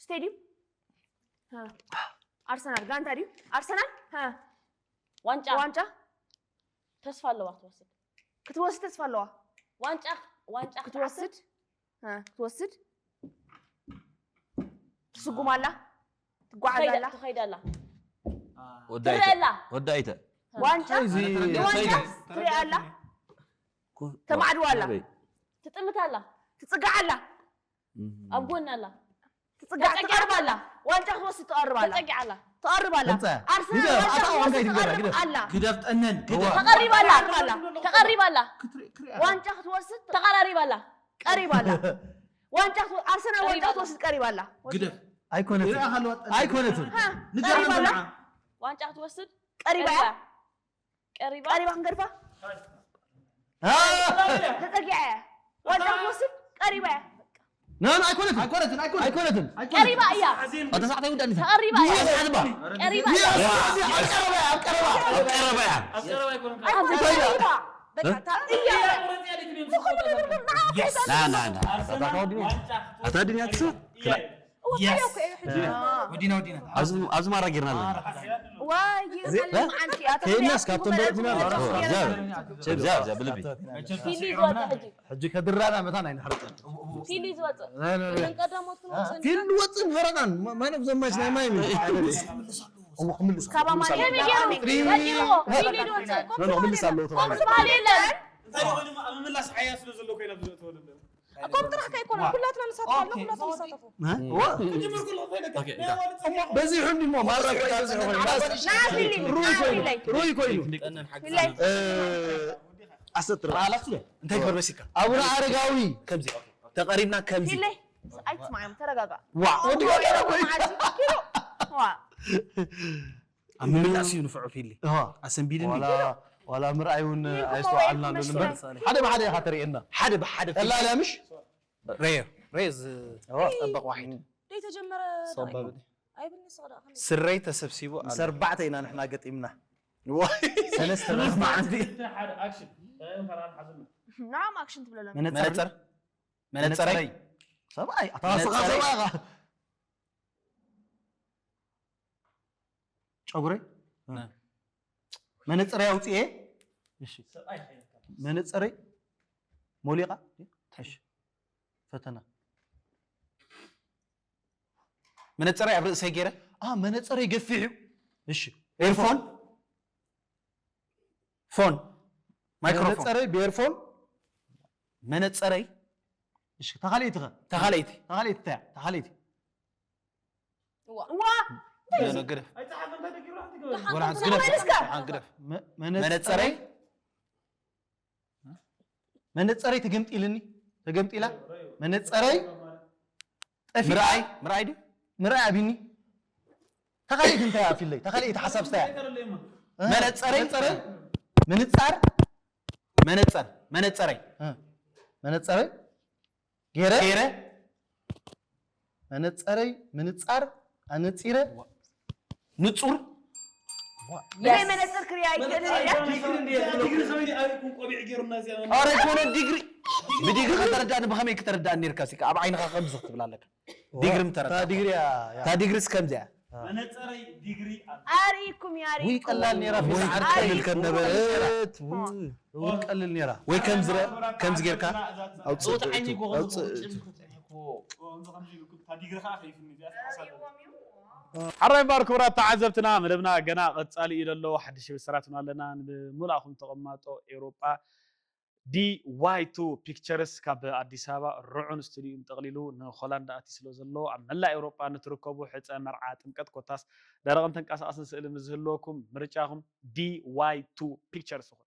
ስቴዲየም ኣርሰናል ጋንታ ድዩ ኣርሰናል ዋንጫ ዋንጫ ተስፋ ኣለዋ ክትወስድ ክትወስድ ተስፋ ኣለዋ ዋንጫ ዋንጫ ክትወስድ እ፣ ክትወስድ ትስጉም ኣላ ትጓዓዝ ኣላ ትኸይድ ኣላ ወዳይተ ትረአ ኣላ ወዳይተ ዋንጫ እዚ ንዋንጫ ትሪኣ ኣላ ተማዕድዋ ኣላ ትጥምት ኣላ ትፅጋዕ ኣላ ኣብ ጎና ኣላ ትፅጋዕ ትቐርብ ኣላ ዋንጫ ክትወስድ ትቐርብ ኣላ ተፀጊዓ ኣላ ትቐርብ ኣላ ተምፅኣ። ኣርሰናል ግደፍ፣ ዋንጫ ኣታ ዋንጫ ክትወስድ ይትግበራ፣ ትቐርብ ግደፍ። ኣላ ግደፍ ጠነን ግደፍ ተቐሪባ ኣላ ተቐሪባ ኣላ ተቐሪባ ኣላ ዋንጫ ክትወስድ ተቐራሪባ ኣላ ቀሪባ ኣላ ዋንጫ ክትወ- ኣርሰናል ዋንጫ ክትወስድ ቀሪባ ኣላ ግደፍ ኣይኮነትን ኣይኮነትን ሃ፣ ንገረን ቀሪባ ኣላ ሰምዓ ዋንጫ ክትወስድ ቀሪባ እያ ቀሪባ ቀሪባ ክንገድፋ አ፣ ተፀጊዐ እያ ዋንጫ ክትወስድ ቀሪባ እያ ና ና፣ ኣይኮነትን ኣይኮነትን ኣይኮነትን ቀሪባ እያ ኣታ ሳዕታ ይውዳኒ ተቐሪባ እያ ሓድባ ቀሪባ እያ ኣብ ቀረባ እያ ኣብ ቀረባ ኣብ ቀረባ እያ ኣብዚ ቀሪባ በቃ እያ ና ና ና ኣታ ድንያ ትስብ ወዲና ወዲና ኣብዚ ማራ ጌርና ኣለና ዋይ ይዘለ መዓንቲ ኣታ ከይድናስ ካብቶም ደረትና እዛ እዛ ብልቢ ፊሊ ዝወፀ ሕጂ ሕጂ ከድራና መታን ኣይንሕርጥን ፊሊ ዝወፀ እዘን ቀዳሞት ክንወፅእ ፊል ወፅን ፈረቃን ማን ኦፍ ዘማች ናይ ማይ ምን እሞ ክምልስ ካባ ማን ከመይ ገይሩ በዲልዎ ፊሊ ዝወፀ ክምልስ ኣለዎ ከምዚ ባህሊ የለን እንታይ ኮይኑ ኣብ ምምላስ ሓያ ስለ ዘሎ ኮይና ብዘእተወ እኮም ጥራሕ ከይኮነ ኩላትና ንሳተፍ ኣሎ ኩላትና ንሳተፉ በዚሑ እንዲሞ ማራ ሩይ ኮይኑ ናፊሊ ናፊለይ ሩይ ኮይኑ ፊለይ ኣሰጥረ እንታይ ክበር መሲልካ ኣቡነ ኣረጋዊ ከምዚ ተቐሪብና ከምዚ ፊለይ ኣይትስማዕዮም ተረጋጋ ዋ ወዲ ጋር ኮይና መዓልቲ ኪሎ ዋ ኣብ ምምላስ እዩ ንፍዑ ፊሊ ኣሰንቢድኒ ዋላ ምርኣይ እውን ኣይስተውዓልና ኣሎ ንበር ሓደ ብሓደ ኢኻ ተርእየና ሓደ ብሓደ ጠላላ ምሽ ረየ ረየ ዝጠበቕ ዋሒድ ዘይተጀመረ ጸባብ ኣይብልኒ ስቕዳ ስረይ ተሰብሲቡ ኣሎ ምስ ኣርባዕተ ኢና ንሕና ገጢምና ሰለስተ መዓልቲ ንዓም ኣክሽን ትብለሎም መነፀር መነፀረይ ሰብኣይ ኣታ ስኻ ሰብኣይ ኢኻ ጨጉረይ መነፀረይ ኣውፅኤ እሺ መነፀረይ ሞሊቓ እሺ ፈተና መነፀረይ ኣብ ርእሰይ ገይረ መነፀረይ ገፊሕ እዩ እሺ ኤርፎን ፎን ማይክሮፎን መነፀረይ ብኤርፎን መነፀረይ እሺ ተኻለይቲ ኸ ተኻለይቲ ተኻለይቲ እንታይ ተኻለይቲ ዋ ግደፍ ተመልስካ ግደፍ መነፀረይ መነፀረይ ተገምጢልኒ ተገምጢላ መነፀረይ ጠፊ ምርኣይ ምርኣይ ድዩ ምርኣይ ኣቢኒ ተኻሊት እንታይ እያ ፊለይ? ተኻሊት ሓሳብ ስታይ እያ? መነፀረይ መነፀረይ ምንፃር መነፀር መነፀረይ መነፀረይ ገይረ ገይረ መነፀረይ ምንፃር ኣነፂረ ንፁር ናይ መነፅር ክሪያ ኣይክእልን እያ ኧረ ኣይኮነ ዲግሪ ብዲግሪ ከተረዳእኒ ብኸመይ ክተረዳእኒ ነርካ ሲ ኣብ ዓይንኻ ከምዚ ክትብል ኣለካ ዲግሪ ምተረዳ ዲግሪ እያ እታ ዲግሪስ ከምዚያ መነፀረይ ዲግሪ ኣርኢኩም እያ ውይ ቀላል ነራ ወይ ፊት ዓርከይ ዓርከይ ይብል ከነበረት ውይ ቀልል ነራ ወይ ከምዚ ረ- ከምዚ ጌርካ ኣውፅእ ዲግሪ ከዓ ከይፍኒ ሓራይ ባር ክቡራት ተዓዘብትና መደብና ገና ቀፃሊ እዩ ዘሎ ሓድሽ ብስራት እውን ኣለና ንምሉእኹም ተቐማጦ ኤውሮጳ ዲዋይ ቱ ፒክቸርስ ካብ ኣዲስ ኣበባ ርዑን ስቱዲዩን ጠቕሊሉ ንሆላንድ ኣቲ ስለ ዘሎ ኣብ መላእ ኤውሮጳ ንትርከቡ ሕፀ መርዓ ጥምቀት ኮታስ ደረቕን ተንቀሳቐስን ስእሊ ምስ ዝህልወኩም ምርጫኹም ዲዋይ ቱ ፒክቸርስ ይኹን